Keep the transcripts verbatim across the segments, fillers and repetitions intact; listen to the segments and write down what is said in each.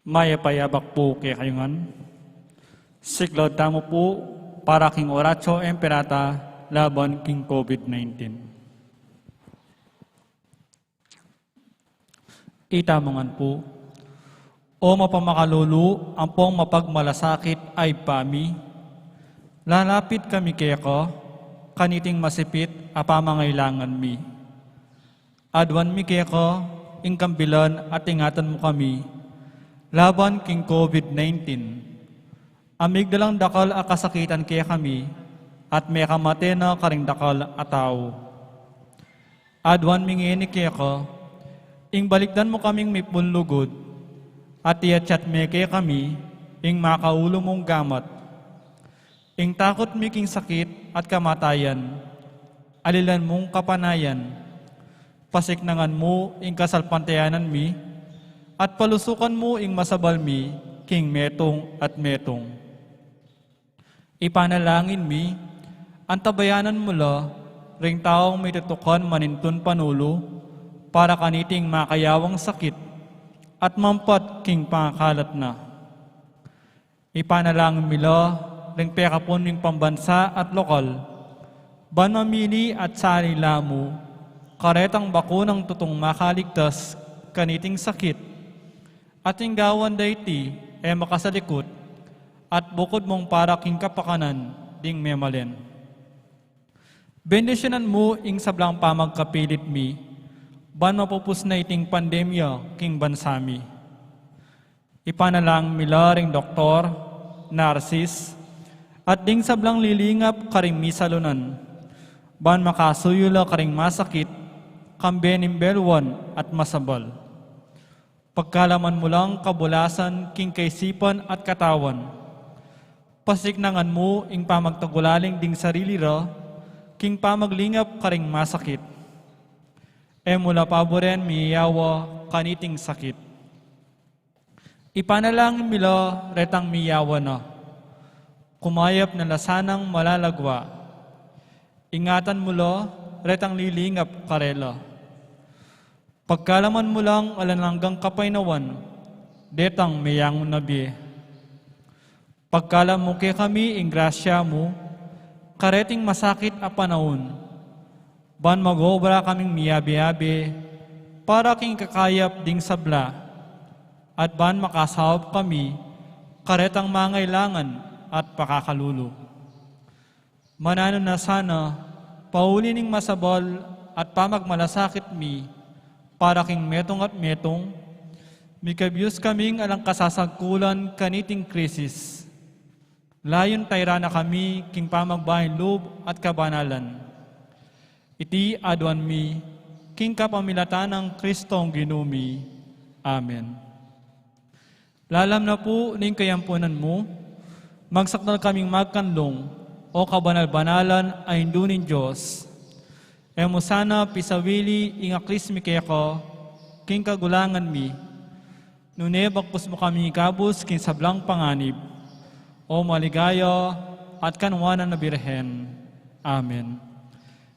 Mayap a yabak pu kekayu ngan. Siklaud tamu pu para king Oratio Imperata laban king COVID nineteen. Itamu ngan pu. O mapamakalulu ampong mapagmalasakit a Ibpa mi, lalapit kami keka kaniting masipit a pamangailangan mi. Aduan mi keka ing kambilan at ingatan mu kami laban king COVID nineteen. A migdalang dakal a kasakitan kekami at mekamate na karing dakal a tau. Aduan mi ngeni keka ing balikdan mu kaming mipun lugud at iyatyat me kekami ing makaulu mung gamat. Ing takut mi king sakit at kamatayan, alilan mung kapanayan. Pasiknangan mu ing kasalpantayanan mi at palusukan mu ing masabal mi king metung at metung. Ipanalangin mi, antabayanan mu la ring taung mitutukan manintun panulu para kaniting makayawang sakit at mampat king pangakalat na. Ipanalangin mi la ring pekapun ming pambansa at lokal ban mamili at sali la mu karetang bakunang tutung makaligtas kaniting sakit at ing gawan da iti e makasalikut at bukud mung para king kapakanan ding memalen. Bendisyunan mu ing sablang pamagkapilit mi ban mapupus na iting pandemya king bansa mi. Ipanalangin mi la ring doktor, narsis, at ding sablang lilingap karing misalunan ban makasuyu la karing masakit kambe ning beluan at masabal. Pagkalaman mu lang kabulasan king kaisipan at katawan. Pasiknangan mu ing pamagtagulaling ding sarili ra king pamaglingap karing masakit. E mu la paburen miyawa kaniting sakit. Ipanalangin mi la retang miyawa na, kumayap na la sanang malalagwa. Ingatan mu la retang lilingap karela. Pagkalaman mu lang alang anggang kapaynawan detang meyangu na bie. Pagkalam mu kekami ing grasya mu kareting masakit a panaun ban mag-obra kaming miyabe-yabe para king kakayap ding sabla at ban makasaup kami karetang mangailangan at pakakalulu. Mananu na sana pauli ning masabal at pamagmalasakit mi para king metung at metung, mikabius kaming alang kasasagkulan kaniting krisis. Layun tayra na kami king pamagbaing lub at kabanalan. Iti aduan mi king kapamilatan nang Kristong Ginu mi. Amen. Lalam na pu ning kayampunan mu, magsakdal kaming magkanlung, o kabanal-banalan a Indu ning Dios. E mu sana pisawili ing aklis mi keka king kagulangan mi, nune bagkus mu kami ikabus king sablang panganib, o maligaya at kanwanan a Birhen. Amen.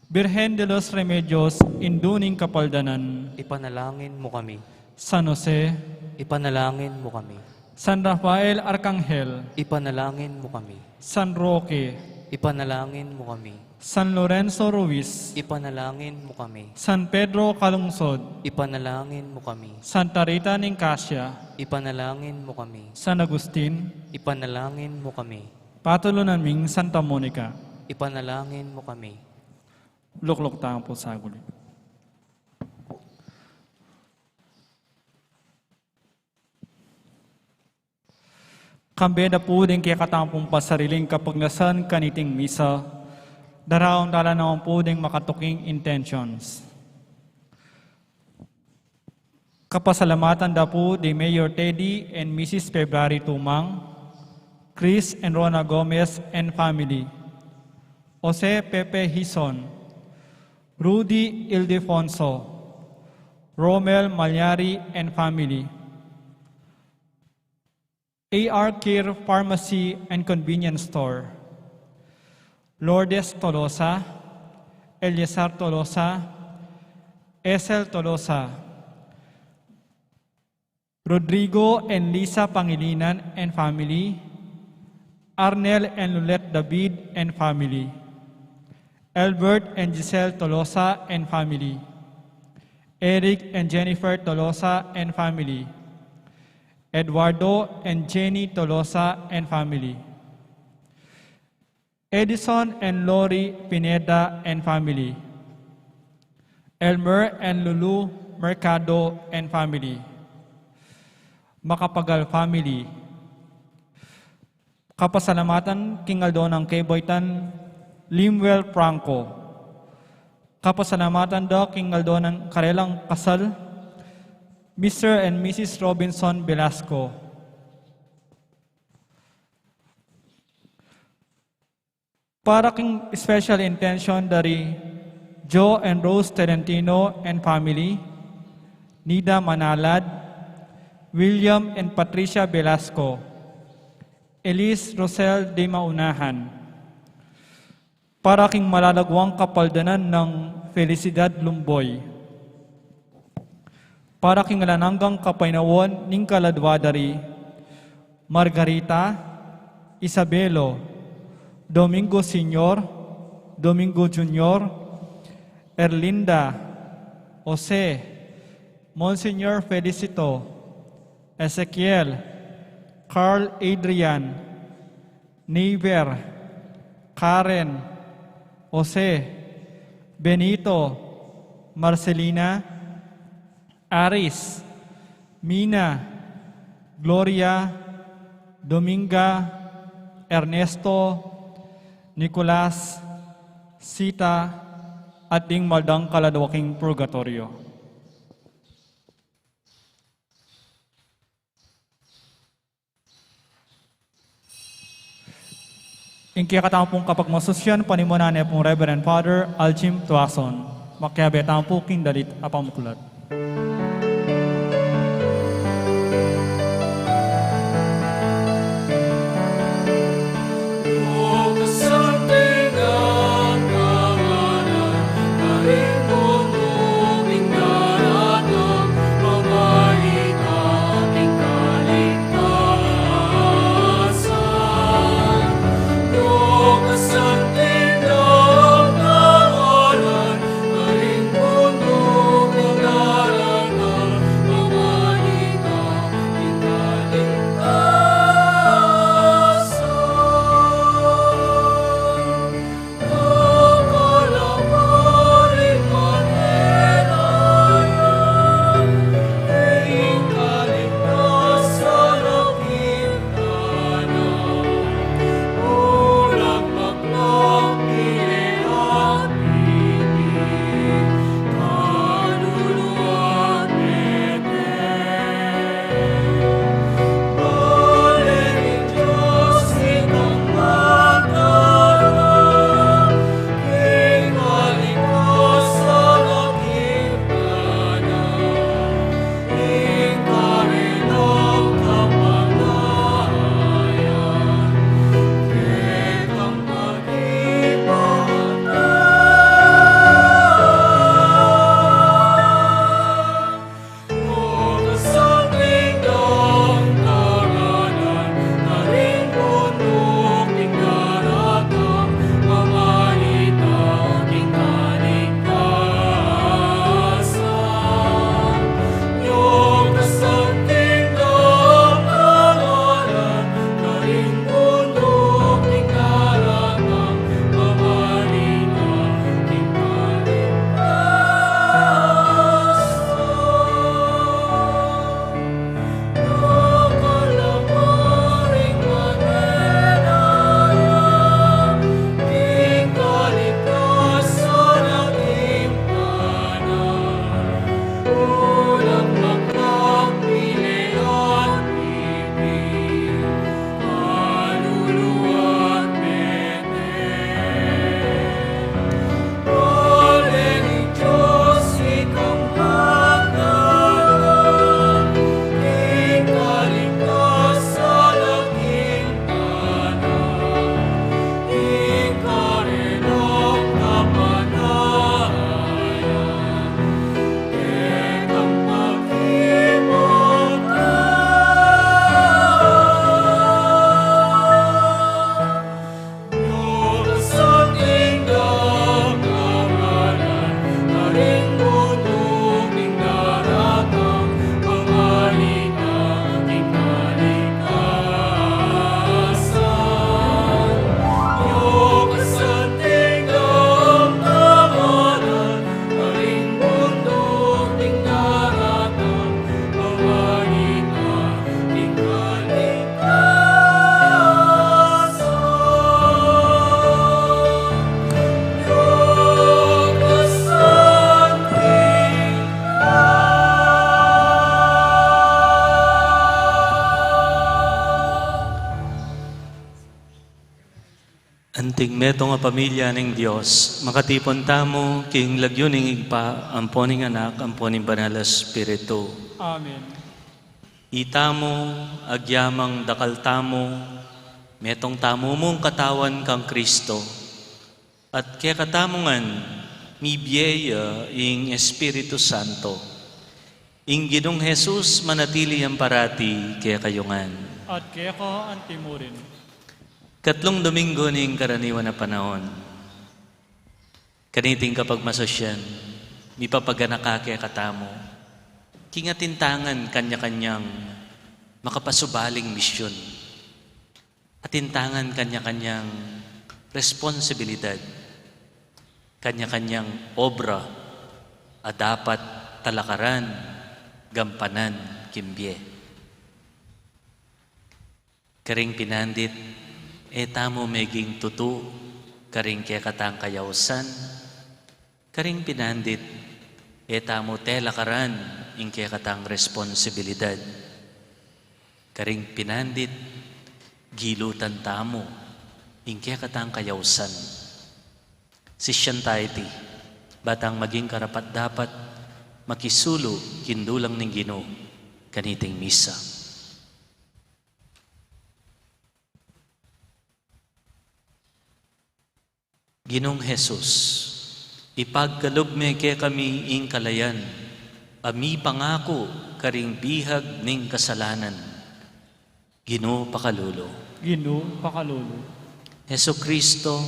Birhen de los Remedios, Indu ning Kapaldanan. Ipanalangin mu kami. San Jose. Ipanalangin mu kami. San Rafael Arkanghel. Ipanalangin mu kami. San Roque. Ipanalangin mu kami. San Lorenzo Ruiz. Ipanalangin mu kami. San Pedro Calungsod. Ipanalangin mu kami. Santa Rita ning Cascia. Ipanalangin mu kami. San Agustin. Ipanalangin mu kami. Patulunan ming Santa Monica. Ipanalangin mu kami. Lukluk tamu pu saguli. Kambe na pu ding kekatamung pasariling kapagnasan kaniting misa, daraun tala naman pu ding makatuking intentions. Kapasalamatan da pu di Mayor Teddy and Missus February Tumang, Chris and Rona Gomez and family, Jose Pepe Hison, Rudy Ildefonso, Romel Malyari and family, A R Care Pharmacy and Convenience Store, Lourdes Tolosa, Eleazar Tolosa, Esel Tolosa, Rodrigo and Lisa Pangilinan and family, Arnel and Lulet David and family, Albert and Giselle Tolosa and family, Eric and Jennifer Tolosa and family, Eduardo and Jenny Tolosa and family, Edison and Lori Pineda and family, Elmer and Lulu Mercado and family, Macapagal family. Kapasalamatan king aldo nang kebaitan, Lemuel Franco. Kapasalamatan da king aldo nang karelang kasal, Mister and Missus Robinson Velasco. Para king special intention dari Joe and Rose Tolentino and family, Nida Manalad, William and Patricia Velasco, Elise Rosel de Maunahan. Para king malalaguang kapaldanan nang Felicidad Lumboy. Para king alang anggang kapaynawan ning kaladua dari Margarita, Isabelo, Domingo Senior, Domingo Junior, Erlinda, Jose, Monsignor Felicito, Ezekiel, Carl Adrian, Neighbor, Karen, Jose, Benito, Marcelina, Aris, Mina, Gloria, Dominga, Ernesto, Nicolas, Sita, at ding maldang kaladua king purgatorio. Ing kekatamung kapagmasusyan, panimunan ne pung Reverend Father Aljim Tuason. Makiabe tamu pu king dalit a pamuklat. Ding metung a pamilya ning Dios, makatipun tamu king lagyu ning Ibpa, ampo ning Anak, ampo ning Banal a Espiritu. Amen. Itamu, agyamang dakal tamu, metung tamu mung katawan kang Kristo, at kekatamu ngan mibie ya ing Espiritu Santo. Ing Ginung Jesus manatili yang parati kekayu ngan. At keka antimurin. Katlung Domingo ning karaniwan a panaun. Kaniting kapagmasusyan, mipapaganaka kekatamu king atin tang kanya-kanyang makapasubaling misyon. Atin tang kanya-kanyang responsibilidad, kanya-kanyang obra a dapat talakaran, gampanan, king bie. Karing pinandit, e tamu meging tutu karing kekatang kayausan. Karing pinandit, e tamu telakaran ing kekatang responsibilidad. Karing pinandit, gilutan tamu ing kekatang kayausan. Sisyan ta iti, ba tang maging karapat-dapat makisulu king dulang ning Ginu kaniting misa. Ginung Jesus, ipagkalub me kekami ing kalayan a mipangaku karing bihag ning kasalanan. Ginu, pakalulu. Ginu, pakalulu. Jesucristo,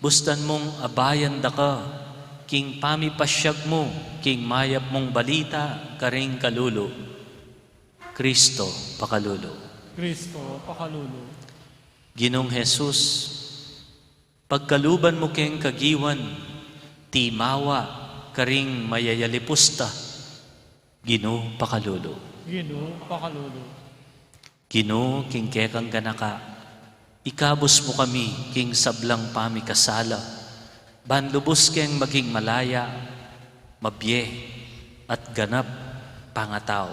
bustan mung abayan daka king pamipasyag mu king mayap mung balita karing kalulu. Kristo, pakalulu. Kristo, pakalulu. Ginung Jesus, pagkaluban mu keng kagiwan, timawa karing mayayalipus ta. Ginu, pakalulu. Ginu, pakalulu. Ginu, king kekang ganaka, ikabus mu kami king sablang pamikasala, ban lubus keng maging malaya, mabie, at ganap pangatau.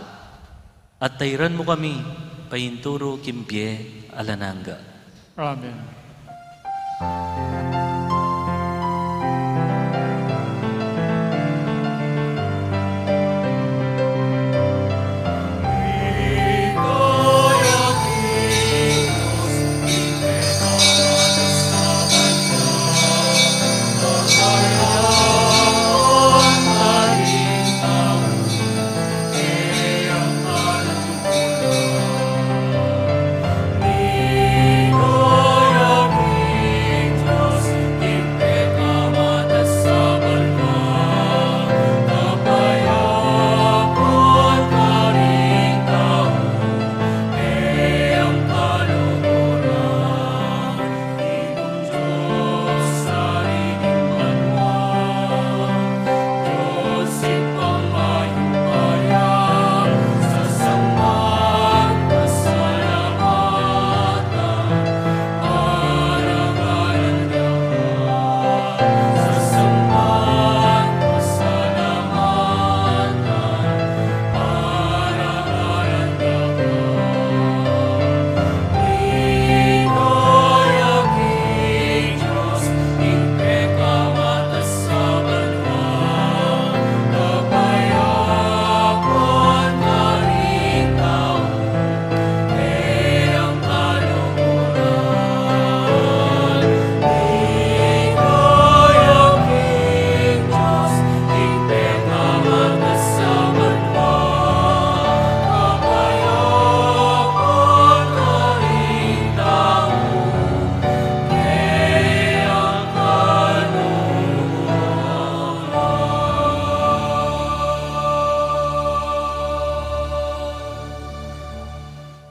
At tairan mu kami painturu king bie alang angga. Amen.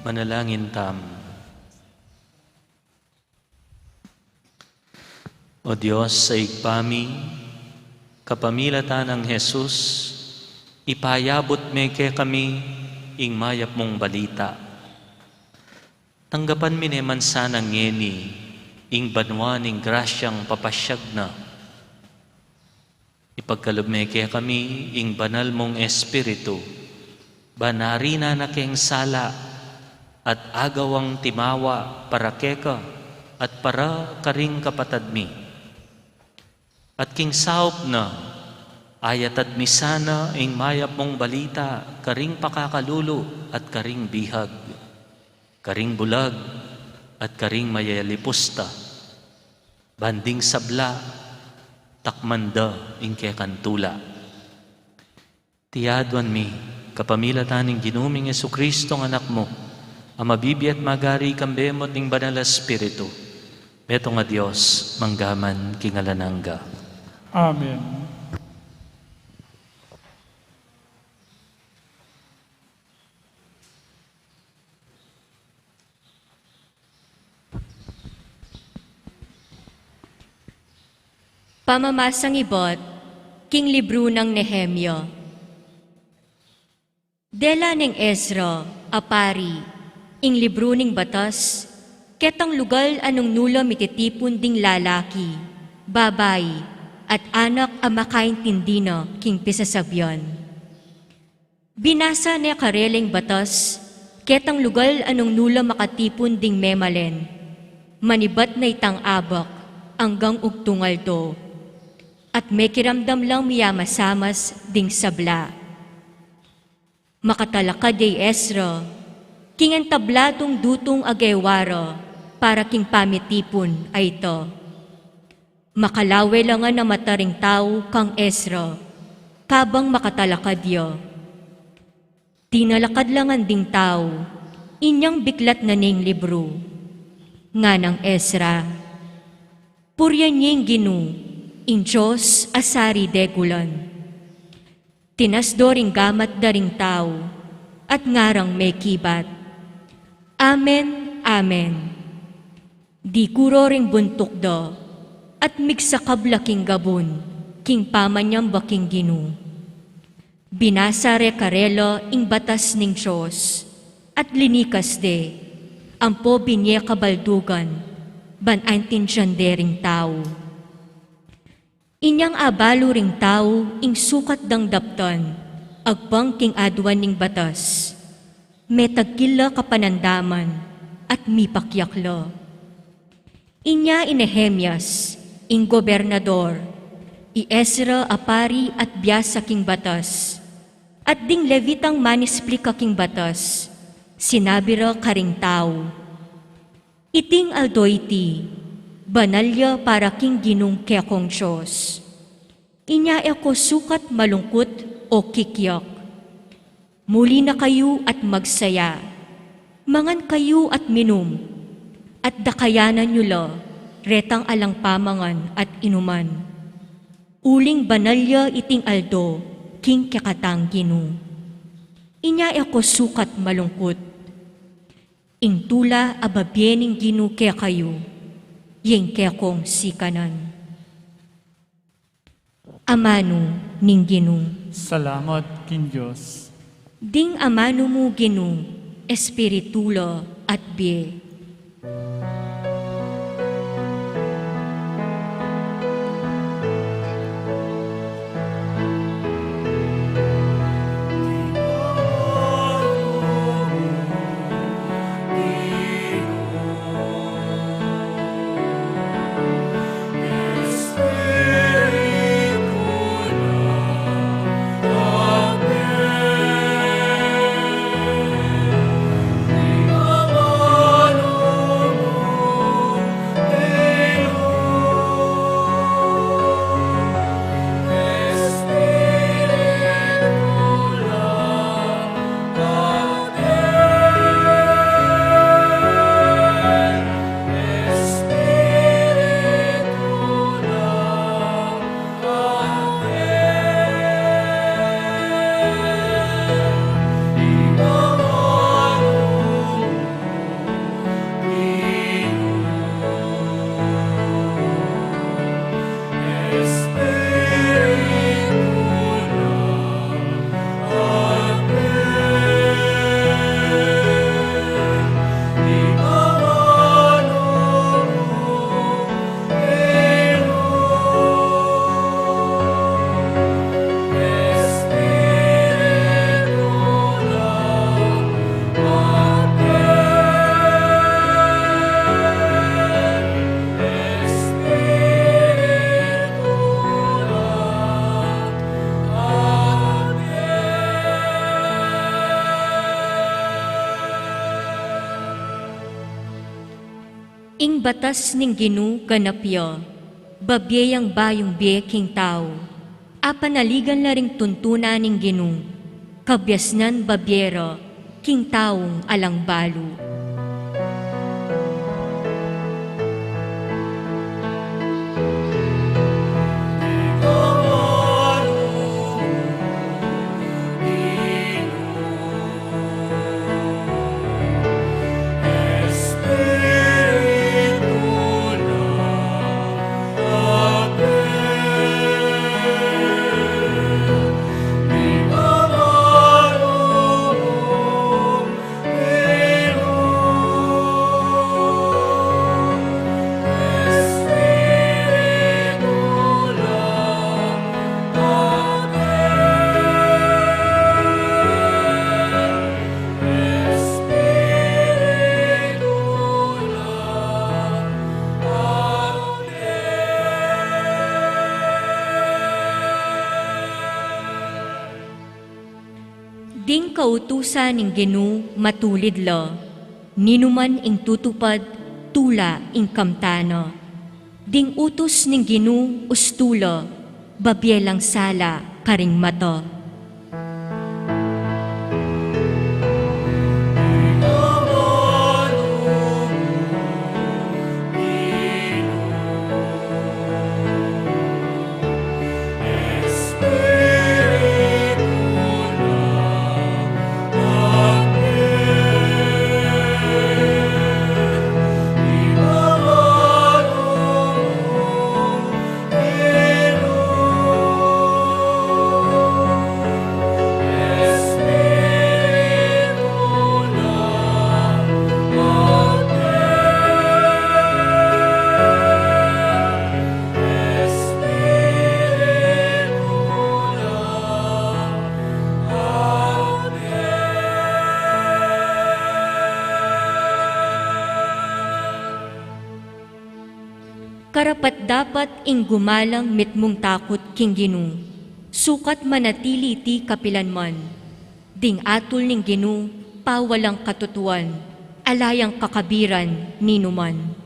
Manalangin tamu. O Dios a Ibpa mi, kapamilatan nang Jesus, ipayabut me kekami ing mayap mung balita. Tanggapan mi ne man sana ngeni ing banua ning grasyang papasyag na. Ipagkalub me kekami ing banal mung Espiritu, ban arinan na keng sala at agawang timawa para keka at para karing kapatad mi. At king saup na, ayatad mi sana ing mayap mung balita karing pakakalulu at karing bihag, karing bulag at karing mayalipusta. Ban ding sabla, takman da ing kekang tula. Iti aduan mi, kapamilatan ning Ginu ming Jesucristo, ing Anak mu, a mabibie at magari kambe mu at ning Banal a Espiritu, metung a Dios, mangga man king alang angga. Amen. Pamamasang ibat king libru nang Nehemia. Dela neng Ezra a pari ing libru ning batas, ketang lugal a nung nu la mititipun ding lalaki, babai, at anak a makaintindi na king pisasabian. Binasa ne karela ing batas ketang lugal a nung nu la makatipun ding memalen, manibat na itang abak anggang ugtung aldo, at mekiramdam lang miyamasamas ding sabla. Makatalakad ya i Ezra king entabladung dutung a gewa ra para king pamitipun a ita. Makalawe la ngan a mata ring tau kang Ezra kabang makatalakad ya. Tinalakad la ngan ding tau inyang biklat na ning libru. Nganang Ezra, purian ye ing Ginu, ing Dios a sari degulan. Tinasdo ring gamat da ring tau at ngarang mekibat, "Amen, amen." Dikuro ring buntuk da at migsakab la king gabun king pamanyamba king Ginu. Binasa re karela ing batas ning Dios at linikas de ampo binye kabaldugan ban aintindian de ring tau. Inyang abalu ring tau ing sukat dang daptan agpang king aduan ning batas, metagkil la kapanandaman at mipakyak la. Inya i Nehemias ing gobernador, i Ezra a pari at biasa king batas, at ding Levitang manisplika king batas, sinabi ra karing tau, "Iting aldo iti, banal ya para king Ginung kekong Dios. Inya e ko sukat malungkut o kikyak. Muli na kayu at magsaya. Mangan kayu at minum, at dakayanan yu la retang alang pamangan at inuman. Uling banal ya iting aldo king kekatang Ginu. Inya e ko sukat malungkut." Ing tula a babie ning Ginu kekayu, ing kekong sikanan. Amanu ning Ginu. Salamat king Dios. Ding amanu mu Ginu, espiritu la at bie. Ing batas ning Ginu ganap ya, babie yang bayung bie king tau. Apanaligan la ring tuntunan ning Ginu, kabiasnan babie ra king taung alang balu. Ding kautusan ning Ginu matulid la, ninuman ing tutupad tula ing kamtan na. Ding utus ning Ginu ustu la, babie lang sala karing mata. Karapat-dapat ing gumalang mitmung takut king Ginu, sukat manatili iti kapilan man. Ding atul ning Ginu pawalang katutuan, ala yang kakabiran ninuman.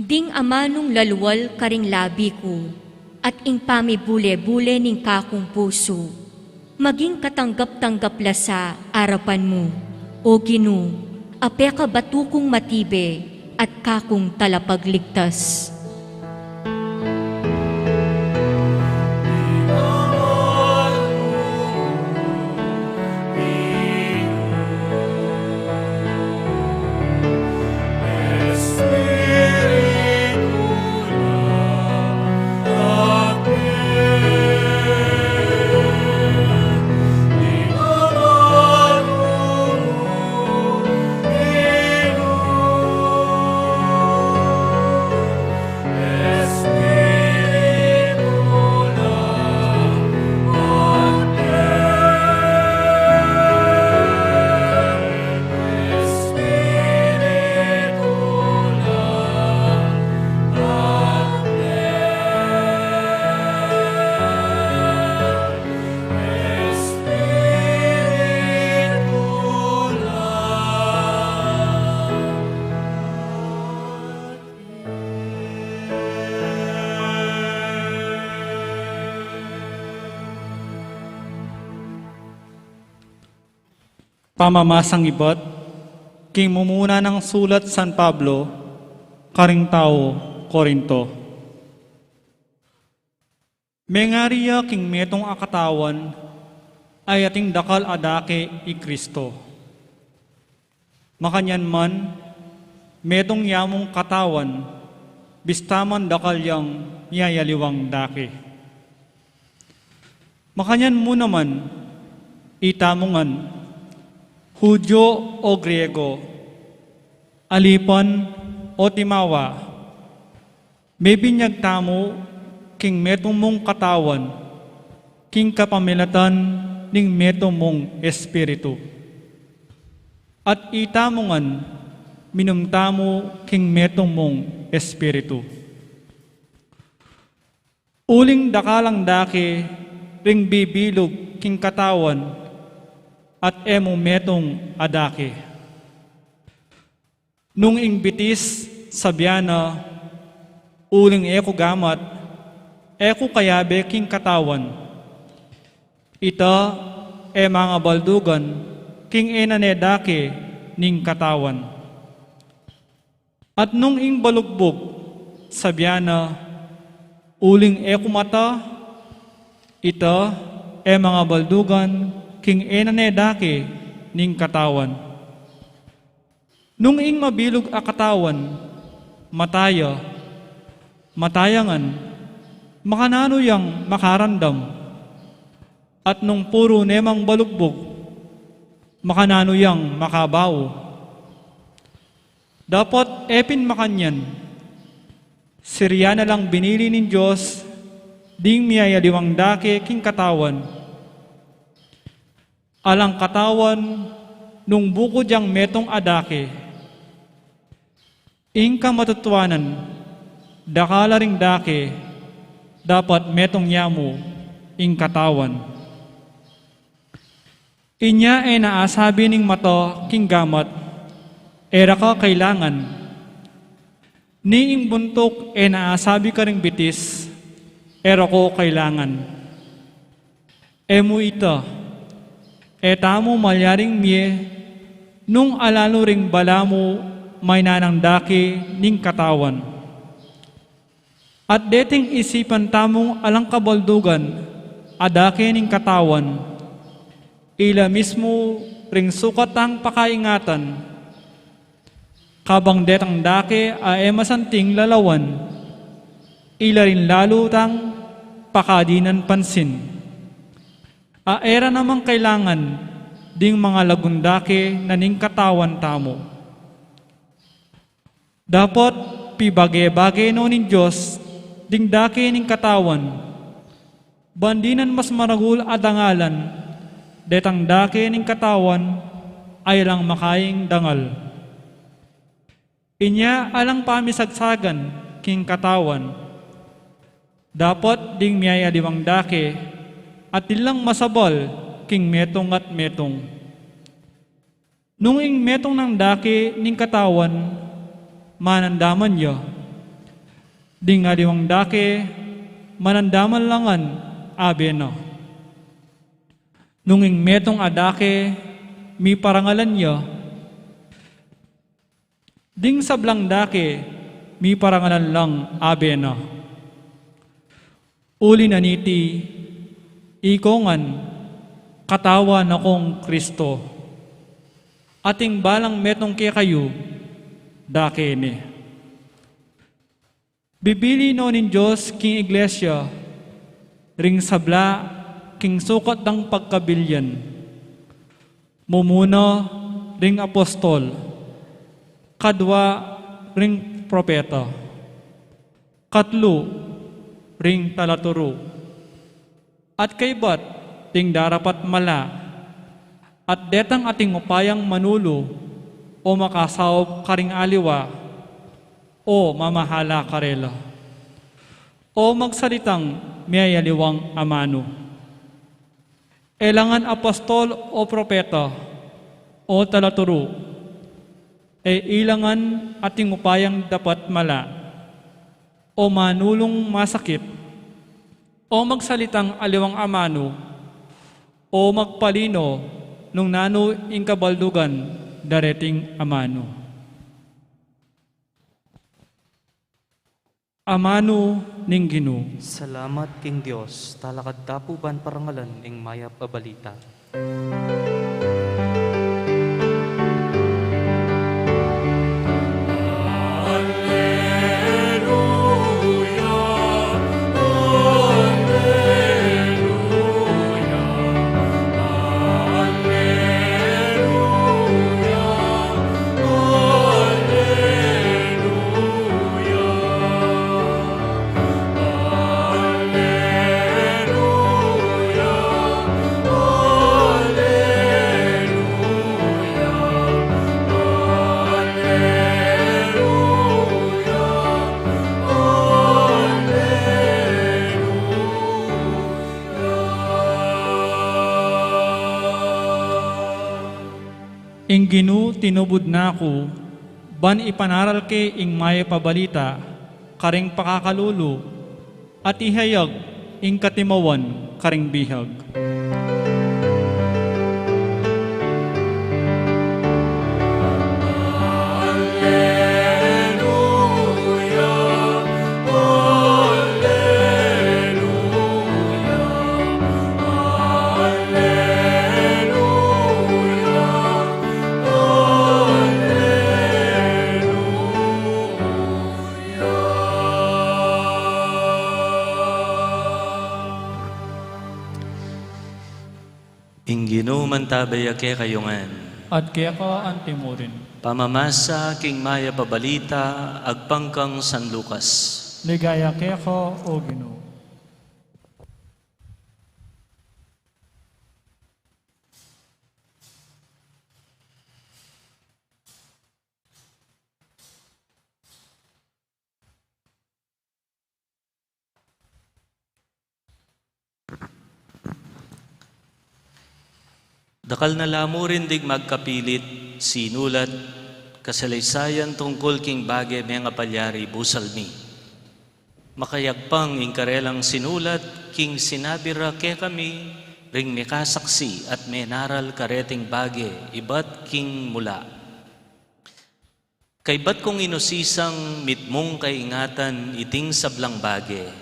Ding amanung lalual karing labi ku, at ing pamibule-bule ning kakung pusu, maging katanggap-tanggap la sa arapan mu, O Ginu, a pekabatu kung matibe at kakung talapagligtas. Pamamasang ibat king mumuna nang sulat San Pablo karing tau Corinto. Mengari ya king metung a katawan, ay ating dakal a dake i Kristo. Makanyan man, metung ya mung katawan, bista man dakal yang miyayaliwang dake. Makanyan mu naman, itamu ngan, Hudyo o Griego, alipan o timawa, mebinyag tamu king metung mung katawan, king kapamilatan ning metung mung Espiritu. At itamu ngan, minum tamu king metung mung Espiritu. Uling dakal lang dake ring bibilug king katawan, at e mu metung a dake. Nung ing bitis, sabian na, uling e ku gamat, e ku kayabe king katawan. Ita e mangabaldugan king e na ne dake ning katawan. At nung ing balugbug, sabian na, uling e ku mata, ita e mangabaldugan king e na ne dake ning katawan. Nung ing mabilug a katawan, mata ya, mata ya ngan, makananu yang makarandam? At nung puru ne mang balugbug, makananu yang makabau? Dapot e pin makanyan, sirya na lang binili ning Dios ding miyayaliwang dake king katawan. Alang katawan nung bukud yang metung a dake. Ing kamatutuanan, dakal la ring dake, dapat metung ya mu ing katawan. Inya e na asabi ning mata king gamat, e ra ka kailangan. Ni ing buntuk e na asabi karing bitis, e ra ko kailangan. E mu ita, e tamu malyaring mie, nung alalu ring balamu, mayna nang dake ning katawan. At deting isipan tamung alang kabaldugan a dake ning katawan, ila mismu ring sukat tang pakaingatan, kabang detang dake a e masanting lalawan, ila rin lalu tang pakadinan pansin. A e ra namang kailangan ding mangalagun dake na ning katawan tamu. Dapot pibage-bage no ning Dios ding dake ning katawan, ban dinan mas maragul a dangalan detang dake ning katawan a alang makaing dangal. Inya alang pamisagsagan king katawan, dapot ding miyayaliwang dake, atin lang masabal king metung at metung. Nung ing metung nang dake ning katawan, manandaman ya, ding aliwang dake, manandaman la ngan abe na. Nung ing metung a dake, miparangalan ya, ding sablang dake, miparangalan lang abe na. Uli na niti, iko ngan, katawan na kong Kristo. Ating balang metung kekayu, dake ne. Bibili no ning Dios king iglesia, ring sabla king sukat dang pagkabilian. Mumuna ring apostol, kadwa ring propeta, katlu ring talaturu, at kaybat ding darapat mala, at detang ating upayang manulu o makasaup karing aliwa o mamahala karela, o magsalitang miyayaliwang amanu. E la ngan apostol o propeta o talaturu, e ila ngan ating upayang dapat mala, o manulung masakit, o magsalitang aliwang amanu, o magpalino nung nanu ing kabaldugan dareting amanu. Amanu ning Ginu. Salamat king Dios, talakad ta pu ban parangalan ing mayap a balita. Ing Ginu tinubud na ku, ban ipanaral ke ing mayap a balita karing pakakalulu, at ihayag ing katimawan karing bihag. Ing Ginu mantabe ya kekayu ngan. At keka antimurin. Pamamasa king mayap a balita agpang kang San Lucas. Ligaya keka, O Ginu. Dakal na la murin ding magkapilit sinulat kasaleysayan tungkul king bage mengapalyari busal mi. Makayagpang ing karelang sinulat king sinabi ra kekami ring mekasaksi at menaral kareting bage ibat king mula. Kaybat kung inusisang mitmung kaingatan iting sablang bage,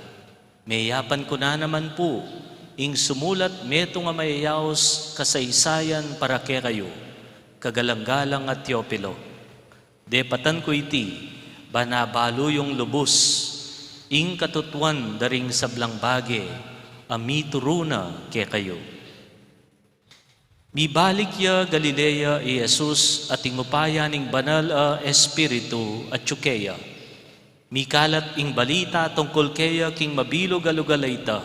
meyapan ku na naman pu ing sumulat metung a mayayaus kasaysayan para kekayu, kagalang-galang a Teofilo. Depatan ku iti, ban abalu yung lubus ing katutuan da ring sablang bage a mituru na kekayu. Mibalik ya Galilea i Jesus at ing upaya ning Banal a Espiritu atyu keya. Mikalat ing balita tungkul keya king mabilug a lugal a ita.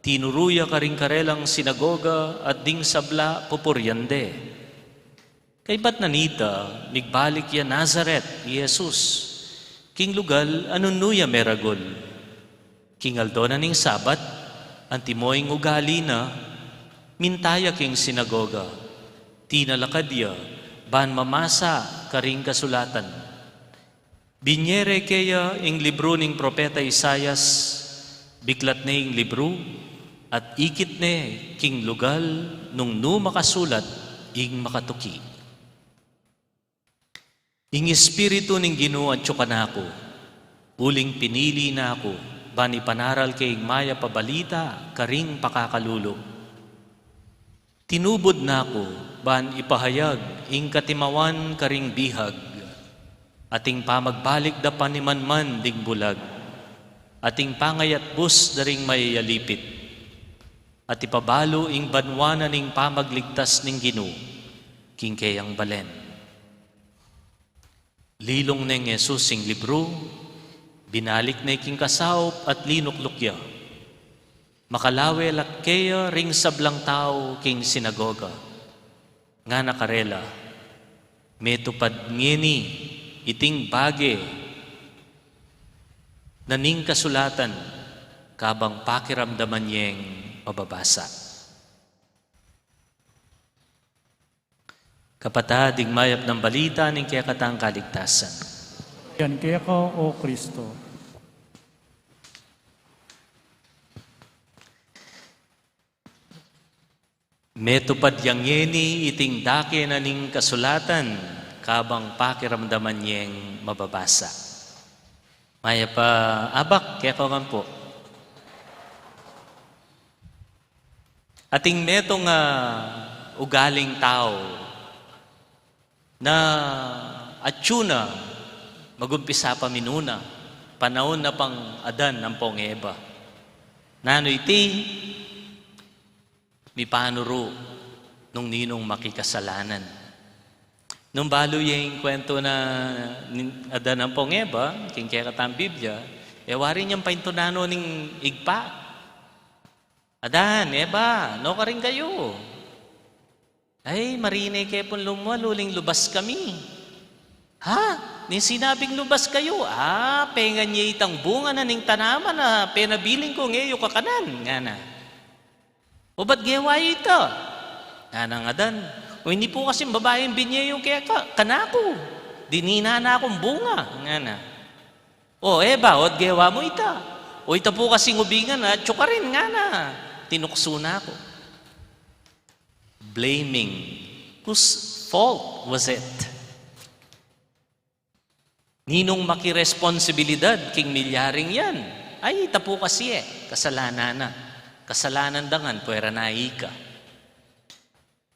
Tinuru ya karing karelang sinagoga at ding sabla pupurian de. Kaybat na nita, migbalik ya Nazaret i Jesus, king lugal a nunu ya meragul. King aldo na ning Sabat, antimo ing ugali na, minta ya king sinagoga. Tinalakad ya ban mamasa karing kasulatan. Binie re keya ing libru ning propeta Isaias, biklat ne ing libru, at ikit ne king lugal nung nu makasulat ing makatuki. Ing Espiritu ning Ginu atyu kanaku, uling pinili na ku ban ipanaral ke ing mayap a balita karing pakakalulu. Tinubud na ku ban ipahayag ing katimawan karing bihag, at ing pamagbalik da panimanman ding bulag, at ing pangayatbus da ring mayayalipit, at ipabalu ing banua na ning pamagligtas ning Ginu king keyang balen. Lilung neng Jesus ing libru, binalik ne king kasaup at linukluk ya. Makalawe la keya ring sablang tau king sinagoga. Ngana karela, "Metupad ngeni iting bage na ning kasulatan kabang pakiramdaman yeng mababasa." Kapatad, ing mayap nang balita ning kekatang kaligtasan. Yan keka, O Kristo. Metupad yang yeni iting dake na ning kasulatan, kabang pakiramdaman yeng mababasa. Mayap a abak kekayu ngan pu. Atin metung a ugaling tau na atyu na, magumpisa pa minuna, panaun na pang Adan ampong Eba. Nanu iti? Mipanuru nung ninung makikasalanan. Nung balu ye ing kwentu na ning Adan ampong Eba, king kekatang Biblia, e wari neng paintunan no ning Ibpa. "Adan, Eba, nu karin kayu?" "Ay, marine ke pung lumual uling lubas kami." "Ha? Ning sinabing lubas kayu?" "Ah, pengan ye itang bunga na ning tanaman a penabiling kung e yu kakanan," ngana. "O, ba't gewa yu ita?" nganang Adan. "O, ini pu kasing babaing binye yu keka, kanaku. Dinina na kung bunga," ngana. "O, Eba, o't gewa mu ita?" "O, ita pu kasing ubingan, atyu karin," ngana. "Tinuksu na ku." Blaming. Whose fault was it? Ninung makiresponsibilidad king milyaring yan? Ay, ita pu kasi e, kasalanan na. Kasalanan da ngan, puwera na ika.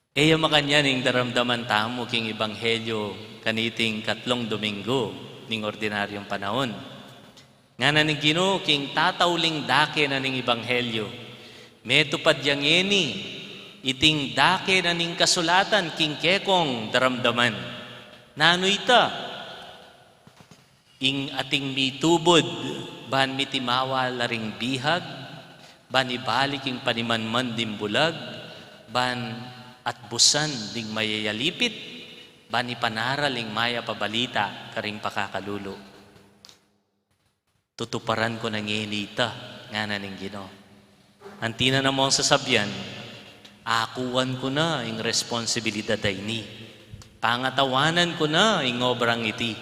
E ya makanyan ing daramdaman tamu king Ebanghelyo kaniting katlung Dominggu ning ordinaryung panaun. Ngana ning Ginu king tatauling dake na ning Ebanghelyo, "Metupad ya ngeni iting dake na ning kasulatan king kekong daramdaman." Nanu ita? Ing ating mitubud ban mitimawa la ring bihag, ban ibalik ing panimanman ding bulag, ban atbusan ding mayayalipit, ban ipanaral ing mayap a balita karing pakakalulu. "Tutuparan ku na ngeni ita," ngana ning Ginu. Anti na namung sasabian, "Akuan ku na ing responsibilidad a ini. Pangatawanan ku na ing obrang iti.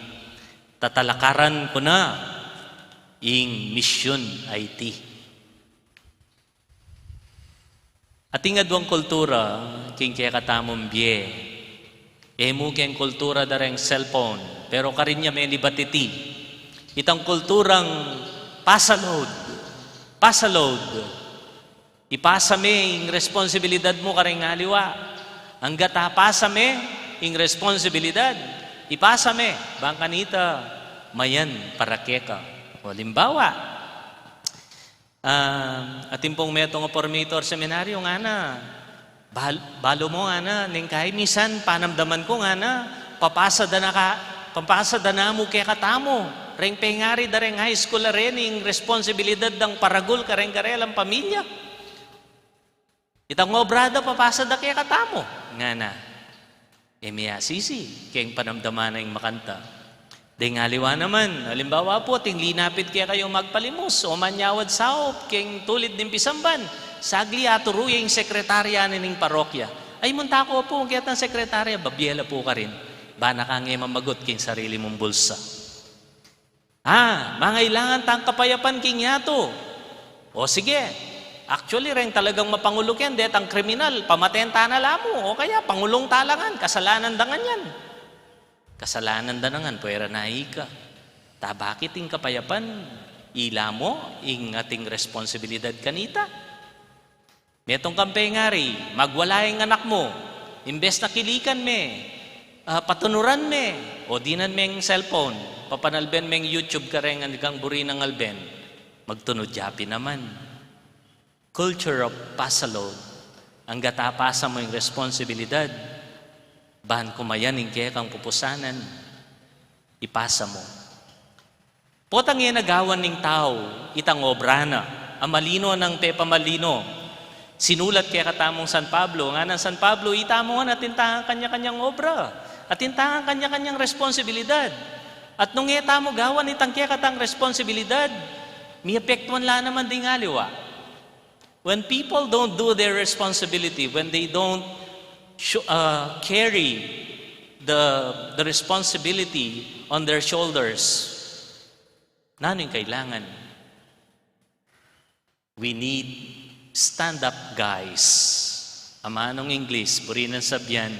Tatalakaran ku na ing misyun a iti." Ating aduang kultura king kekatamung bie. E mu keng kultura da reng cellphone, pero karin ya menibat iti. Itang kulturang pasa load, pasa load. Ipasa me ing responsibilidad mu kareng aliwa. Angga ta pasa me ing responsibilidad, ipasa me, bang kanita mayan para keka. O, alimbawa, ah, atin pung metung a formator seminaryo, ngana, "Bal-, balu mu," ngana, "neng kai misan panamdaman ku," ngana, "papasa da na ka, papasa da na mu kekatamu reng pengari da reng high school a reni ing responsibilidad dang paragul kareng karelang pamilya. Itang obra da papasa da kekatamu," ngana. E mi asisi keng panamdaman na ing makanta. Deng aliwa naman, alimbawa pu, ating linapit kekayung magpalimus o manyawad saup keng tulid ning pisamban, saglit aturu ya ing sekretarya na ning parokya. "Ay, munta ku pu ketang sekretarya, babie la pu karin. Bana kang e mamagut king sarili mung bulsa." "Ah, mangailangan tang kapayapan king yatu." "O sige, actually, reng talagang mapangulu ken, detang kriminal, pamaten ta na la mu, o kaya pangulung ta la ngan, kasalanan da ngan yan." Kasalanan da na ngan, puwera na ika. Ta bakit ing kapayapan, ila mu ing ating responsibilidad kanita? Metung kang pengari, magwala ing anak mu, imbes na kilikan me, ah, patunuran me, o dinan meng cellphone, papanalben meng YouTube kareng anggang buri nang alben, magtunud ya pin naman. Culture of pasa load. Angga ta pasa mu ing responsibilidad, ban kumayan ing kekang pupusanan, ipasa mu. Potang e na gawan ning tau itang obra na, a malino nang pepamalino. Sinulat kekatamung San Pablo, nganang San Pablo, itamu ngan atin tang kanya-kanyang obra, atin tang kanya-kanyang responsibilidad. At nung e tamu gawan itang kekatang responsibilidad, miapektuan la naman ding aliwa. When people don't do their responsibility, when they don't sho-, uh, carry the, the responsibility on their shoulders, nanu ing kailangan? We need stand-up guys. Amanung Ingles, buri nang sabian,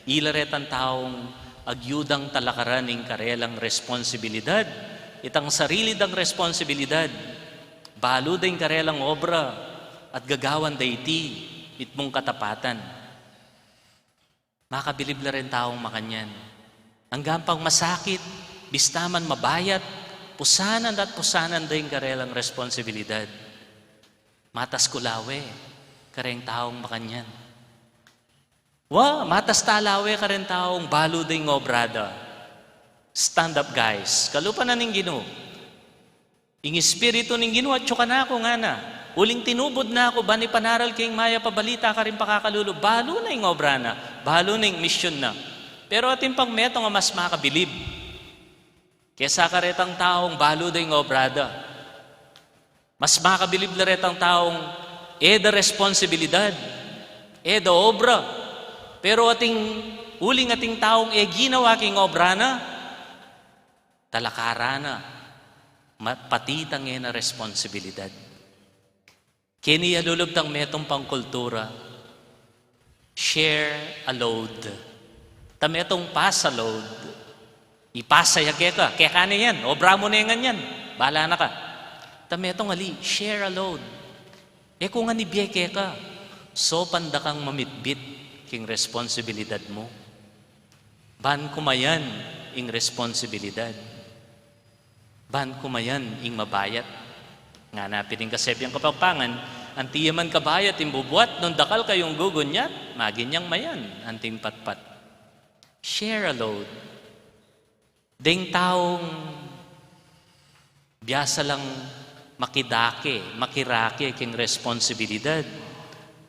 ila retang taung agyudang talakaran ing karelang responsibilidad Itang sarili dang responsibilidad, balu da ing karelang obra, at gagawan da iti mitmung katapatan. Makabilib la reng taung makanyan. Anggang pang masakit, bista man mabayat, pusanan at pusanan da ing karelang responsibilidad. Matas ku la we kareng taung makanyan. Wa, matas ta la we kareng taung balu da ing obra da. Stand up, guys. Kalupa na ning Ginu. Ing Espiritu ning Ginu atyu kanaku, ngana. Uling tinubud na ku ban ipanaral king mayap a balita karing pakakalulu. Balu na ing obra na. Balu na ing misyun na. Pero atin pang metung a mas makabilib kesa karetang taung balu da ing obra da. Mas makabilib la retang taung e da responsibilidad, e da obra. Pero atin, uling atin taung e ginawa king obra na, talakar na, ma-, pati itang e na responsibilidad. Keni ya lulub tang metung pang kultura, share a load. Ta metung pass a load. Ipasa ya keka, keka ne yan, obra mu ne ngan yan, bala na ka. Ta metung ali, share a load. E ku ngan ibie keka, saupan da kang mamitbit king responsibilidad mu. Ban kumayan ing responsibilidad. Ban kumayan ing mabayat. Ngana pin ing kasebyang Kapampangan, anti ya man kabayat ing bubuat, nung dakal kayung gugunyat, maging yang mayan anting patpat. Share a load. Deng taung biasa lang makidake, makirake king responsibilidad,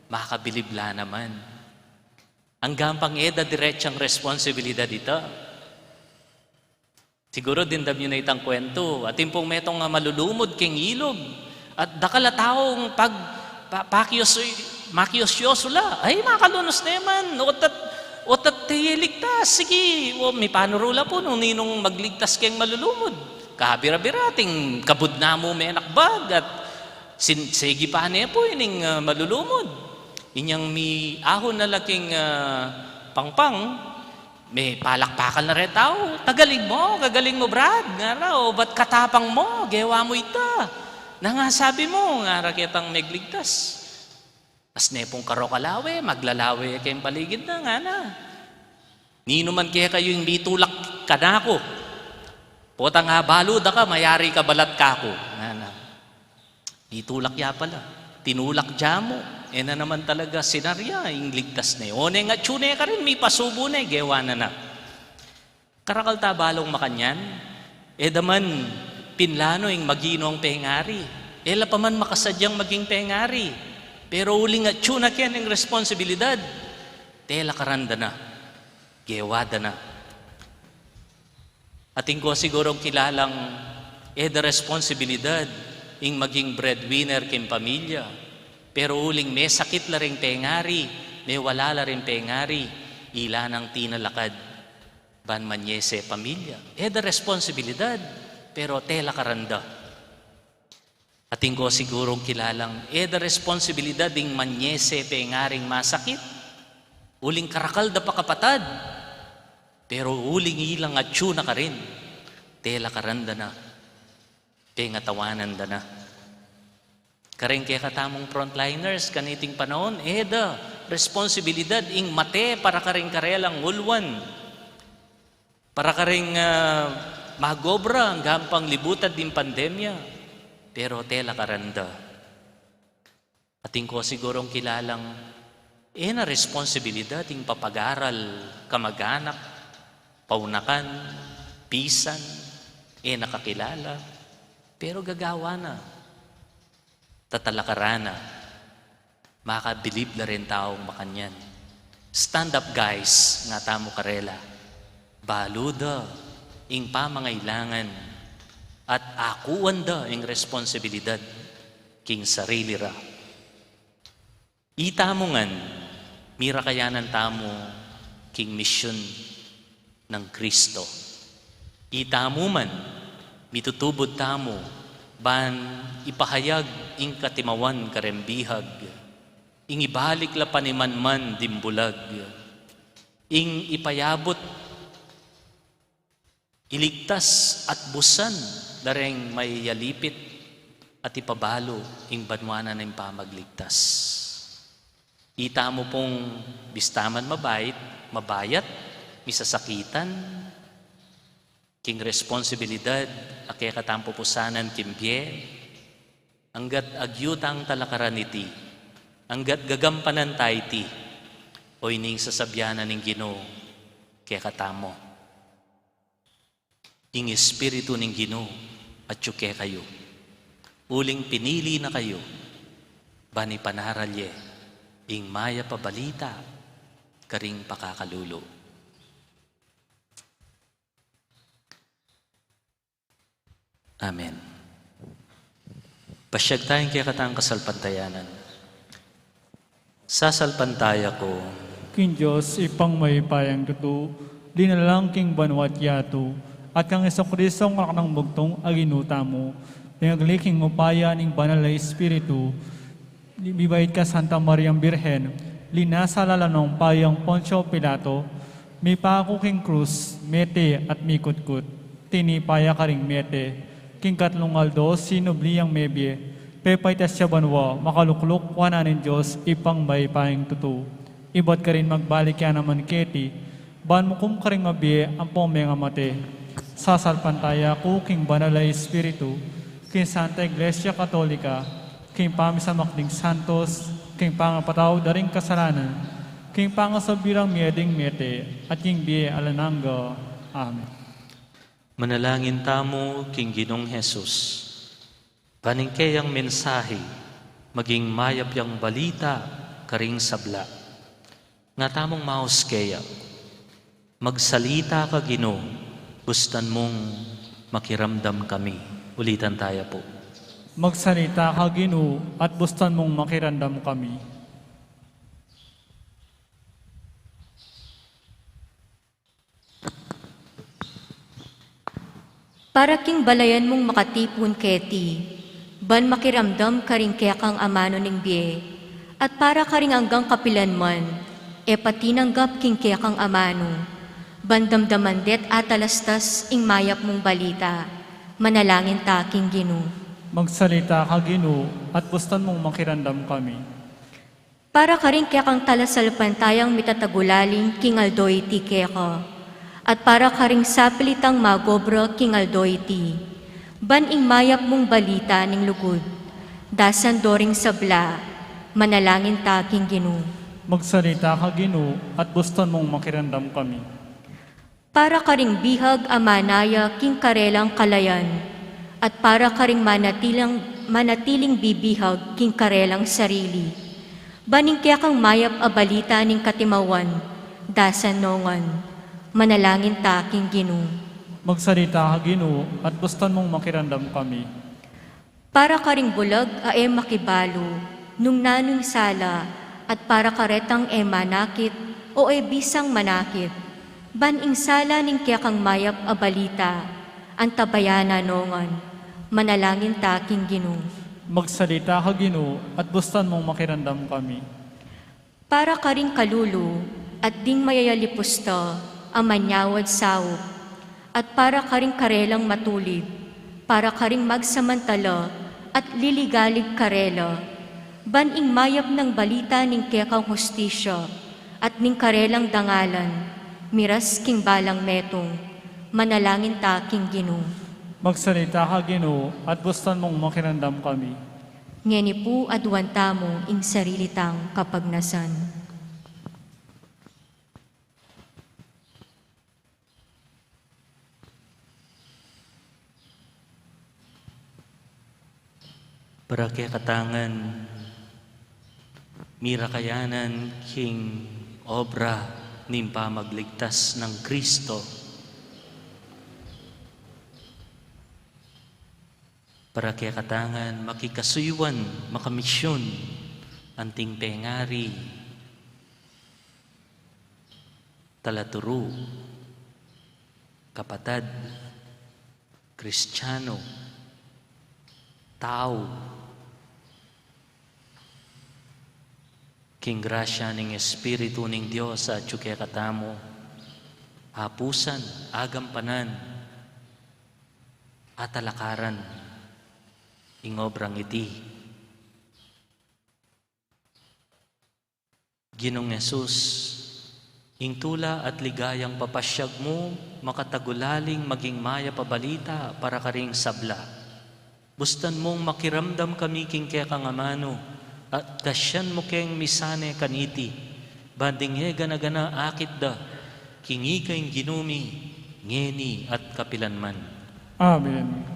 makabilib la naman. Anggang pang e da diretsang responsibilidad ita. Siguru dimdam yu na itang kuwentu. Atin pung metung a malulumud king ilug. At dakal a taung pag, pa-, pakios-, makiosyosu la. Ay, makalunus ne man. Otat, otat te ligtas. Sige, o, mipanuru la pu nung ninung magligtas keng malulumud. Kabira-bira, ating kabud na mu menakbag at sin-, sige pa ne pu ining, ah, malulumud. Inyang miahun na la king, ah, pangpang, mipalakpakan na reng tau, "Tagaling mo, gagaling mo, Brad," ngara, "o ba't katapang mo, gewa mo ita? Nanu ing sabi mo?" ngara ketang megligtas. As ne pung karokal a we, maglalawe keng paligid na, ngana, "Ninu man kekayu ing mitulak kanaku? Potang abalu da ka, mayari ka balat kaku," ngana. Mitulak ya pala. Tinulak ya mu. E na naman talaga sinarya ing ligtas ne. O, neng atyu ne karin, mipasubu ne, gewa na na. Karakal ta balung makanyan? E da man pinlano ing maginu a pengari. E la pa man makasadyang maging pengari. Pero uling atyu na keni ing responsibilidad, tela karan da na. Gewa da na. Atin ko sigurung kilalang e da responsibilidad ing maging breadwinner king pamilya. Pero uling mesakit la ring pengari, mewala la ring pengari, ila nang tinalakad ban manyese pamilya. E da responsibilidad, pero tela karan da. Atin ko sigurung kilalang e da responsibilidad ing manyese pengaring masakit, uling karakal da pa kapatad, pero uling ilang atyu na karin, tela karan da na, pengatawanan da na. Kareng kekatamung frontliners kaniting panaun, e da responsibilidad ing mate para karing karelang uluan. Para karing, ah, magobra anggang panglibutan ding pandemya, pero tela karan da. Atin ko sigurung kilalang e na responsibilidad ing papagaral kamag-anak, paunakan, pisan, e na kakilala, pero gagawa na. Tatalakaran na. Makabilib la ring taung makanyan. Stand up, guys, ngatamu karela. Balu da ing pamangailangan at akuan da ing responsibilidad king sarili ra. Itamu ngan, mirakayanan tamu king misyun nang Kristo. Itamu man, mitutubud tamu ban ipahayag ing katimawan kareng bihag, ing ibalik la panimanman ding bulag, ing ipayabut Iligtas at busan da reng mayayalipit at ipabalu ing banua na ning pamagligtas. Itamu pung bistaman mabait, mabayat, misasakitan, king responsibilidad a kekatang pupusanan king bie, anggat agyutang talakaran iti, anggat gagampanan ta iti, o ining sasabian na ning Ginu kekatamu. Ing Espiritu ning Ginu atyu kekayu, uling pinili na kayu, ban ipanaral ye ing mayap a balita karing pakakalulu. Amen. Pasiag tayang kekatang kasalpantayanan. Sasalpantaya ku king Dios, Ibpang mayupayang tutu, linalang king banua't yatu, at kang Jesucristo, Anak nang bugtung a Ginu tamu, pinagli king upaya ning Banal a Espiritu, mibait kang Santa Mariang Birhen, linasa lalam ning upayang Poncio Pilato, mipaku king krus, mete at mikutkut, tinipa ya karing mete, king katlung aldo sinubli yang mebie, pepaitas ya banua, makalukluk wanan ning Dios, Ibpang mayupayang tutu. Ibat karin magbalik ya naman keti, ban mukum karing mabie ampong mengamate. Sasalpantaya ku king Banal a Espiritu, king Santa Iglesia Katolika, king pamisamak ding santos, king pangapatawad da ring kasalanan, king pangasubli rang mie ding mete, at king bie alang angga. Amen. Manalangin tamu king Ginung Jesus, ban ing keyang mensahe maging mayap yang balita karing sabla. Nga tamung maus keya. Magsalita ka, Ginu, bustan mung makiramdam kami. Ulitan taya pu. Magsalita ka, Ginu, at bustan mung makiramdam kami. Para king balayan mung makatipun keti, ban makiramdam karing kekang amanu ning bie, at para karing anggang kapilan man, e pa tinanggap king kekang amanu, ban damdaman de't atalastas ing mayap mung balita. Manalangin ta king Ginu. Magsalita ka, Ginu, at bustan mung makiramdam kami. Para karing kekang talasalpantayang mitatagulaling king aldo iti keka, at para karing sapilitang magobra king aldo iti, ban ing mayap mung balita ning lugud, dasan do ring sabla. Manalangin ta king Ginu. Magsalita ka, Ginu, at bustan mung makiramdam kami. Para karing bihag a manaya king karelang kalayan, at para karing manatilang, manatiling bibihag king karelang sarili. Ban ing kekang mayap a balita ning katimawan, dasan no ngan. Manalangin ta king Ginu. Magsalita ka, Ginu, at bustan mung makiramdam kami. Para karing bulag a e makibalu nung nanu ing sala, at para karetang e manakit o e bisang manakit, ban ing sala ning kekang mayap a balita, antabayanan no ngan. Manalangin ta king Ginu. Magsalita ka, Ginu, at bustan mung makiramdam kami. Para karing kalulu at ding mayayalipus ta a manyawad saup, at para karing karelang matulid, para karing magsamantala at liligalig karela, ban ing mayap nang balita ning kekang hustisya at ning karelang dangalan miras king balang metung. Manalangin ta king Ginu. Magsalita ka, Ginu, at bustan mung makiramdam kami. Ngeni pu aduan tamu ing sarili tang kapagnasan. Para kekatang mirakayanan king obra ning pamagligtas nang Kristo. Para kekatang makikasuyuan, makamisyun, anting pengari, talaturu, kapatad, Kristiano, tau, king grasya ning Espiritu ning Dios atyu kekatamu, apusan, agampanan, atalakaran ing obrang iti. Ginung Jesus, ing tula at ligayang papasyag mu makatagulaling maging mayap a balita para karing sabla. Bustan mung makiramdam kami king kekang amanu, at dasyan mu keng misane kaniti, ban deng e gana-gana akit da, king ika ing Ginu mi, ngeni at kapilanman. Amen.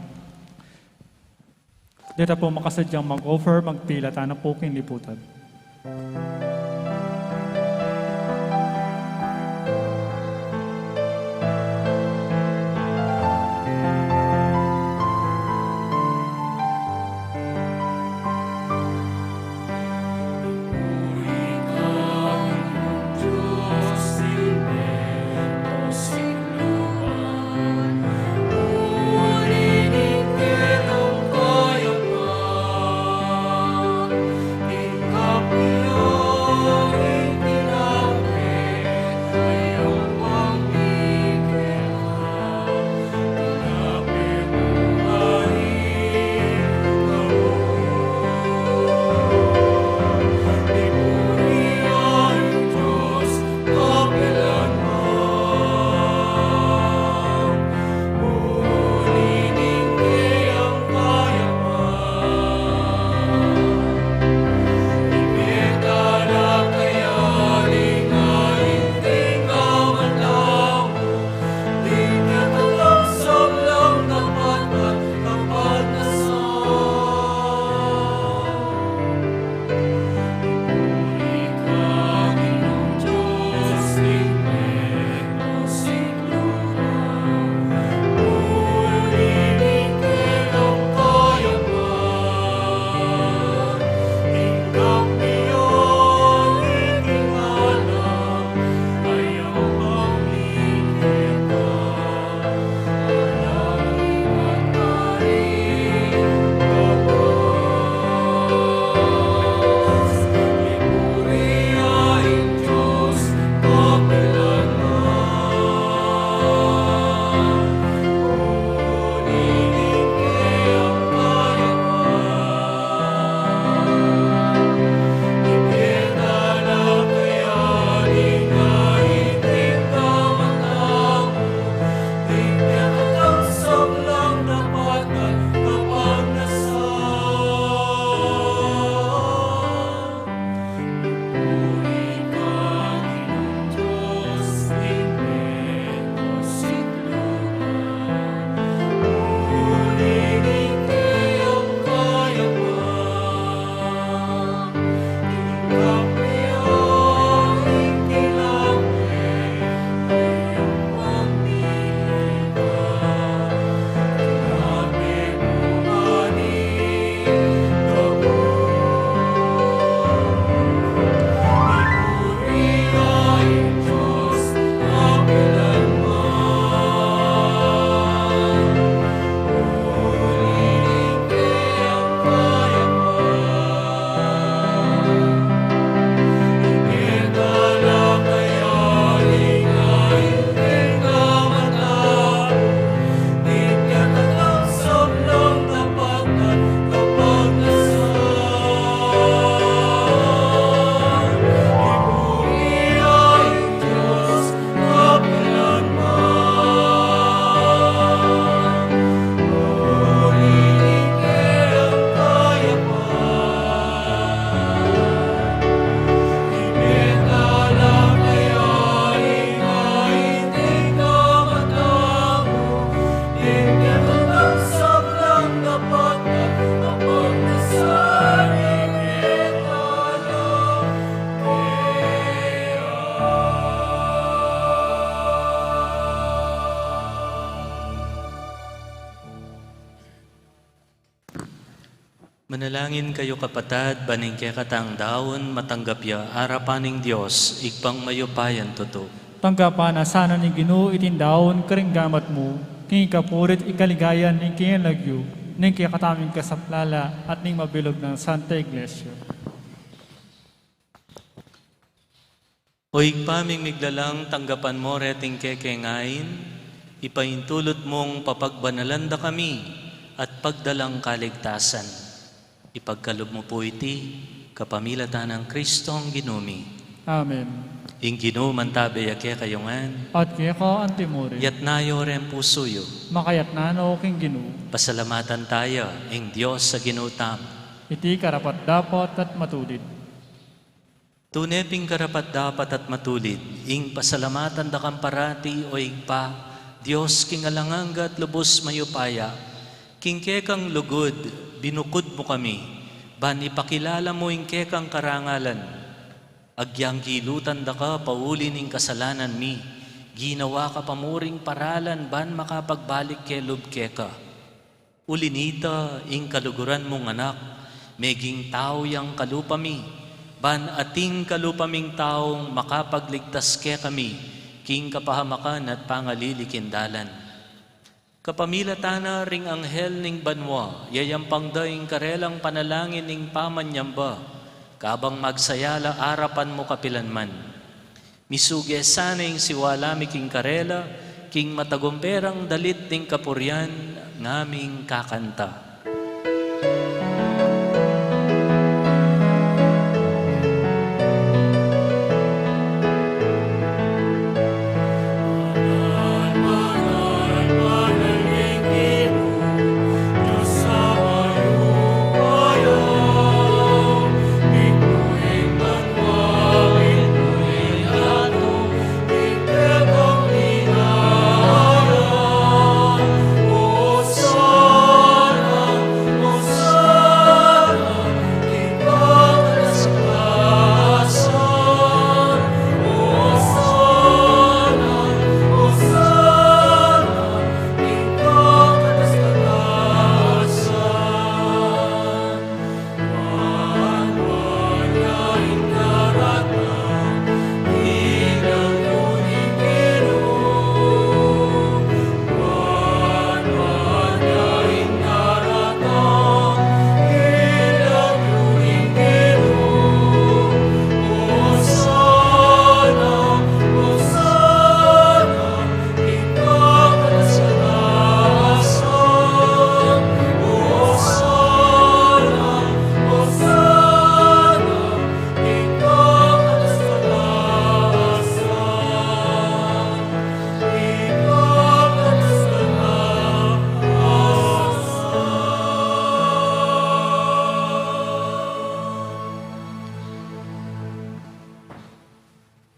Deta pu makasadyang mag-offer, magpilatan na pu king liputan. Manalangin kayu, kapatad, ban ing kekatang daun matanggap ya arapan ning Dios, Ibpang mayupayang tutu. Tanggapan na sana ning Ginu iting daun karing gamat mu, king ikapurit ikaligaya ning kayang lagyu, ning kekatamung kasaplalan at ning mabilug nang Santa Iglesia. O Ibpa ming miglalang, tanggapan mu reting kekeng ain, Ipaintulut mung papagbanalan da kami at pagdalang kaligtasan. Ipagkalub mu pu iti kapamilatan nang Kristong Ginu mi. Amen. Ing Ginu mantabe ya kekayu ngan. At keka antimurin. Yatna yu reng pusu yu. Makayatna no king Ginu. Pasalamatan taya ing Dios a Ginu tamu. Iti karapat-dapat at matulid. Tune pin karapat-dapat at matulid ing pasalamatan da kang parati, o Ibpa, Dios king alang angga at lubus mayupaya. King kekang lugud binukud mu kami, ban ipakilala mu ing kekang karangalan. Agyang gilutan da ka pauli ning kasalanan mi, ginawa ka pa mu ring paralan ban makapagbalik kelub keka. Uli nita, ing kaluguran mung Anak, meging tau yang kalupa mi, ban ating kalupa ming taung makapagligtas kekami king kapahamakan at pangalilik king dalan. Kapamilatan na ring anghel ning banua, yayampang da ing karelang panalangin ning pamanyamba, kabang magsaya la arapan mu kapilan man. Misuge sana ing siwala mi king karela, king matagumpe rang dalit ning kapurian, ngaming kakanta.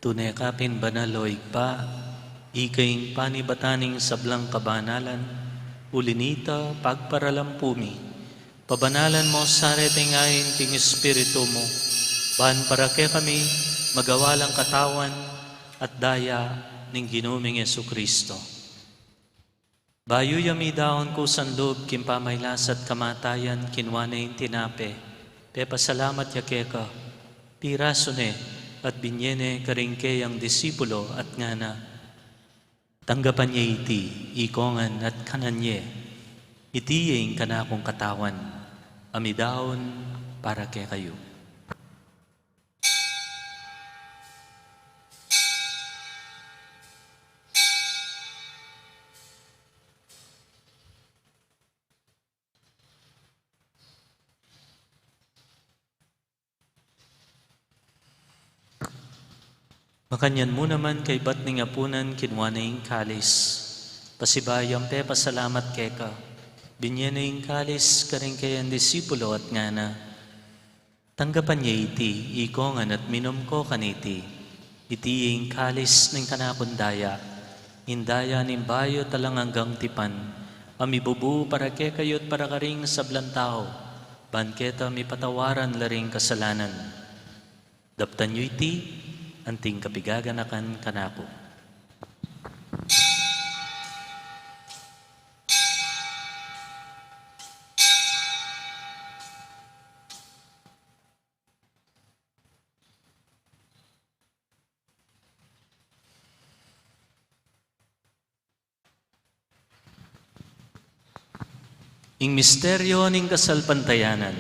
Tune ka pin banal, o Ibpa, ika ing panibatan ning sablang kabanalan, uli nita pagparalan pu mi. Pabanalan mu sa reting ain king Espiritu mu, ban para kekami magawa lang katawan at daya ning Ginu ming Jesucristo. Bayu ya midaun kusan lub king pamailas at kamatayan, kinua ne ing tinape, pepasalamat ya keka, pirasu ne, at binye ne karing keyang disipulo at ngana: Tanggapan ye iti, ikongan at kanan ye. Iti ye ing kanakung katawan, a midaun para kekayu. Makanyan mu naman kaybat ning apunan, kinua ne ing kalis. Pasibayu yang pepasalamat keka, binye ne ing kalis karing keyang disipulo at ngana: Tanggapan ye iti, ikongan at minum ko kaniti. Iti ing kalis ning kanakung daya, ing daya ning bayu at alang anggang tipan, a mibubu para kekayu at para karing sablang tau, ban keta mipatawaran la ring kasalanan. Daptan yu iti, anting kapigaganakan kanaku. Ing misteryo ning kasalpantayanan.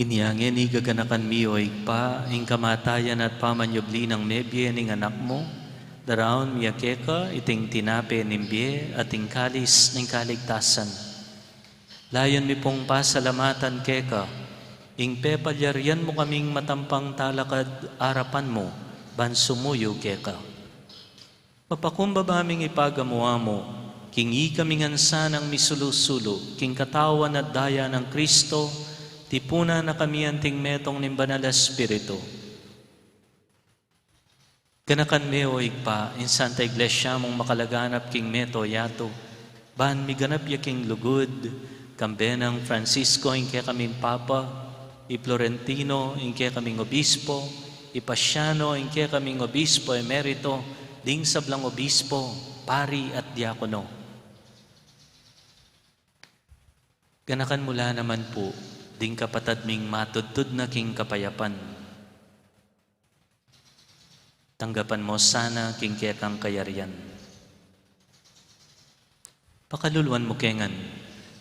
Inya ngeni gaganakan mi, o Ibpa, ing kamatayan at pamanyubli nang mebie ning Anak mu, daraun mi ya keka iting tinape ning bie at ing kalis ning kaligtasan. Layun mi pung pasalamatan keka ing pepalyarian mu kaming matampang talakad arapan mu ban sumuyu keka. Mapakumbaba ming ipagamu-amu king ikami ngan sanang misulu-sulu king katawan at daya nang Kristo, tipunan na kami anting metung ning Banal a Espiritu. Ganakan me, o Ibpa, ing Santa Iglesia mung makalaganap king mabilug a yatu, ban miganap ya king lugud, kambe nang Francisco ing kekaming Papa, i Florentino ing kekaming Obispo, i Paciano ing kekaming Obispo Emerito, ding sablang obispo, pari at diakono. Ganakan mu la naman pu ding kapatad ming matudtud na king kapayapan. Tanggapan mu sana king kekang kayarian. Pakaluluan mu ke ngan.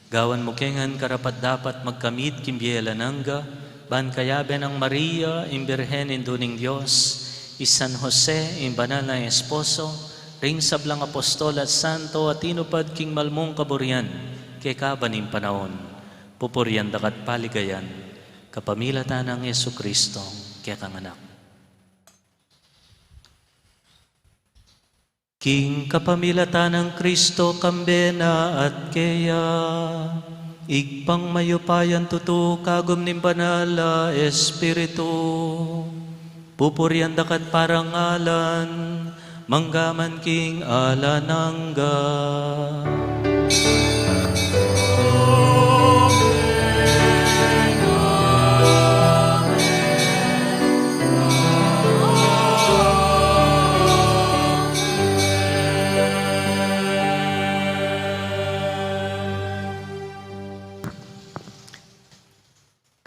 Gawan mu ke ngan karapat-dapat magkamit king bie alang angga, ban kayabe nang Maria, ing Birhen Indu ning Dios, i San Jose, ing banal nang esposo, ring sablang apostol at santo a tinupad king mal mung kaburian, kekaban ning panaun. Pupurian da ka at paligayan, kapamilatan nang Jesucristo, kekang Anak. King kapamilatan nang Kristo, kambe na at keya, Ibpang mayupayang tutu, kagum ning Banal a Espiritu, pupurian da ka at parangalan, mangga man king alang angga.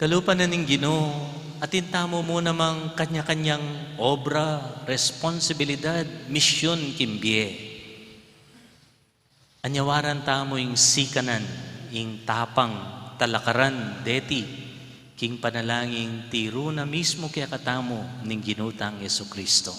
Kalupa na ning Ginu, atin tamu mu namang kanya-kanyang obra, responsibilidad, misyun king bie. Anyawaran tamu ing sikanan, ing tapang, talakaran deti king panalangin tiru na mismu kekatamu ning Ginu tang Jesucristo.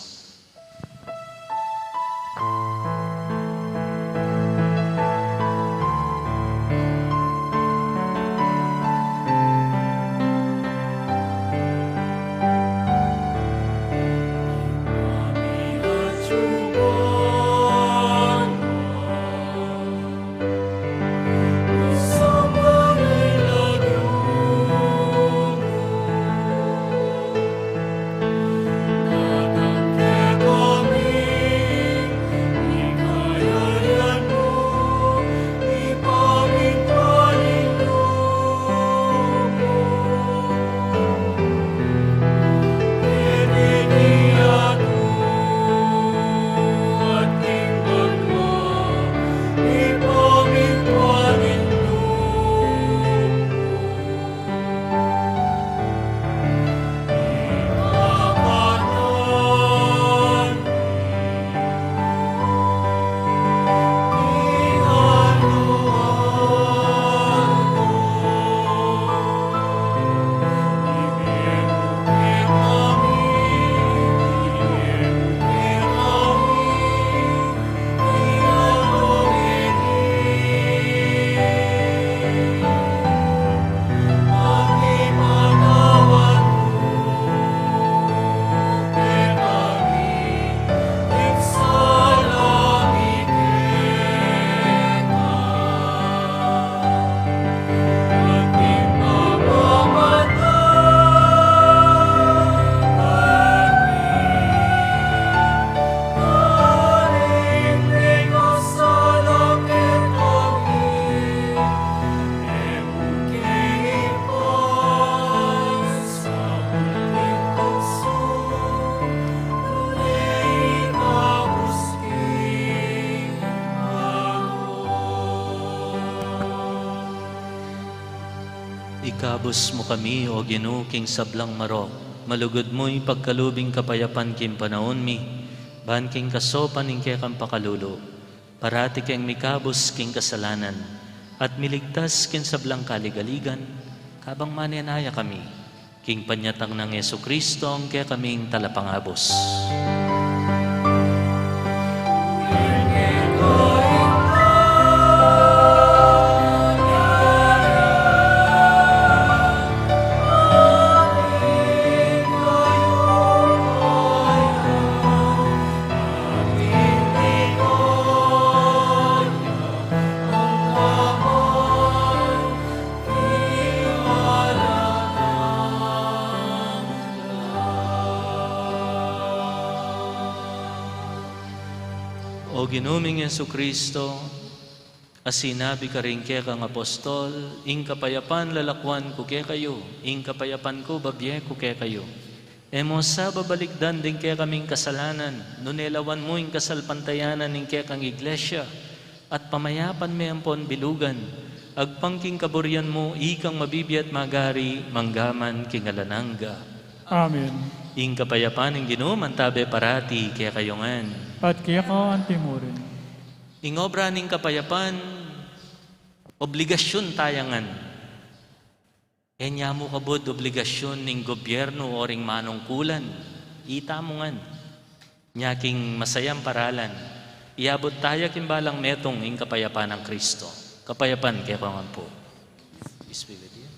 Ikabus mu kami, O Ginu, king sablang marok. Malugud mu ipagkalub ing kapayapan king panaun mi, ban king kasaupan ning kekang pakalulu, parati keng mikabus king kasalanan, at miligtas king sablang kaligaligan, kabang manenaya kami King panyatang nang Jesucristo, ing kekaming talapangabus. O Ginu ming Jesucristo, a sinabi karing kekang apostol, ing kapayapan lalakwan ku kekayu, ing kapayapan ku babie ku kekayu. E mu sa babalikdan ding kekaming kasalanan, nune lawan mu ing kasalpantayanan ning kekang iglesia, at pamayapan me ampon bilugan, agpang king kaburian mu, ikang mabibie at magari, mangga man king alang angga. Amen. Ing kapayapan ning Ginu mantabe parati kekayu ngan. At keka antimurin. Ing obra ning kapayapan, obligasyun taya ngan. E nya mu kabud obligasyun ning gobyernu o ring manungkulan, itamu ngan. Nya king masayang paralan, iabut taya king balang metung ing kapayapan nang Kristo. Kapayapan kekayu ngan pu. Peace be with you.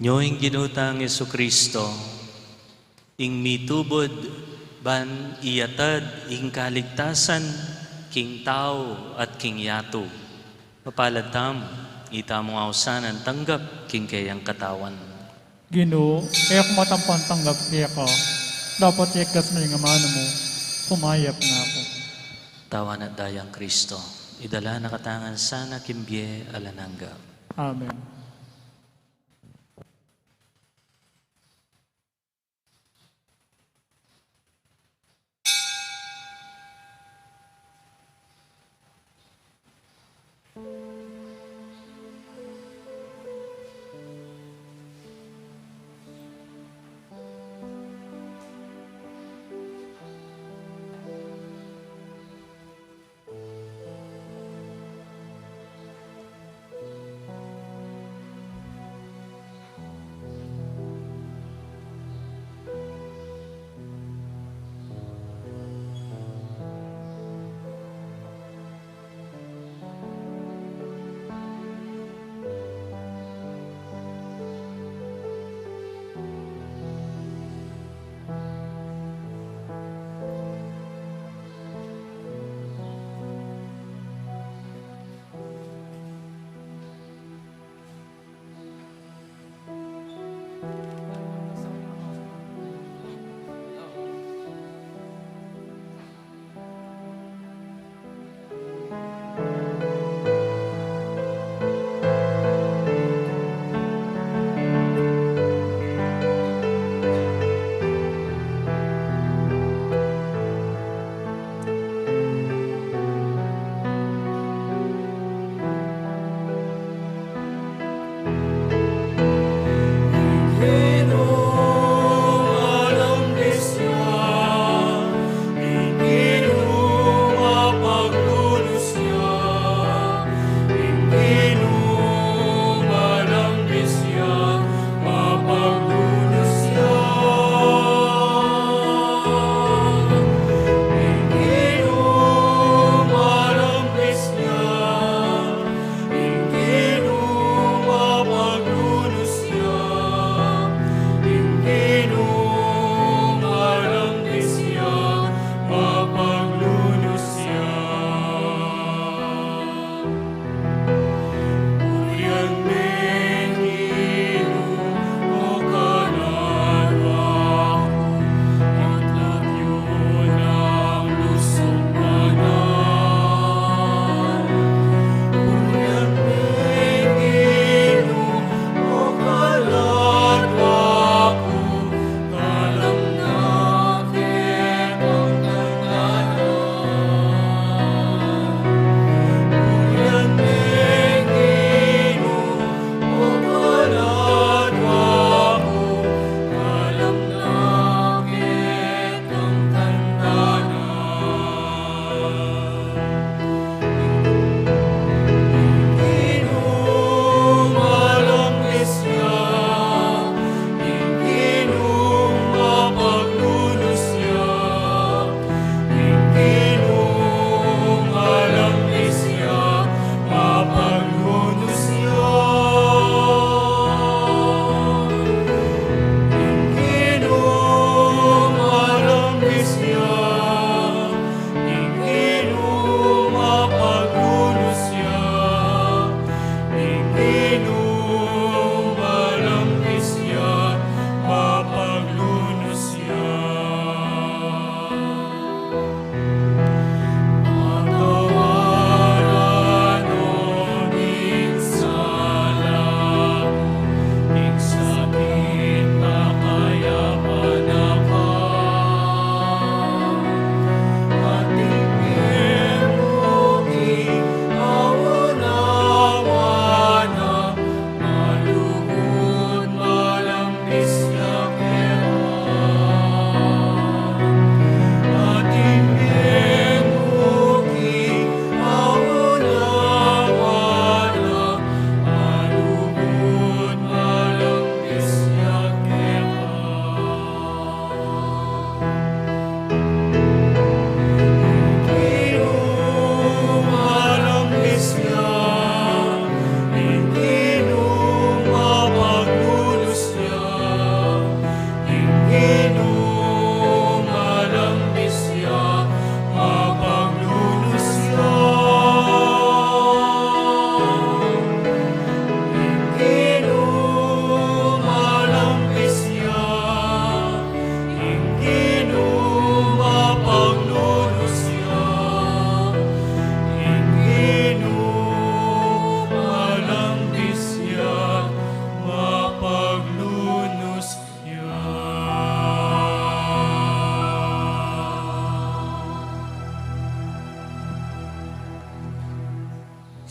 Nyo ing Ginu tang Jesucristo, ing mitubud ban iyatad ing kaligtasan king tau at king yatu. Mapalad tamu, itamu ngan sana tanggap king keyang katawan. Ginu, e ku matampang tanggap keka, dapot iktas mu ing amanu mu, sumayap na ku. Tawan at dayang Kristo, idala na katamu ngan sana king bie alang angga. Amen.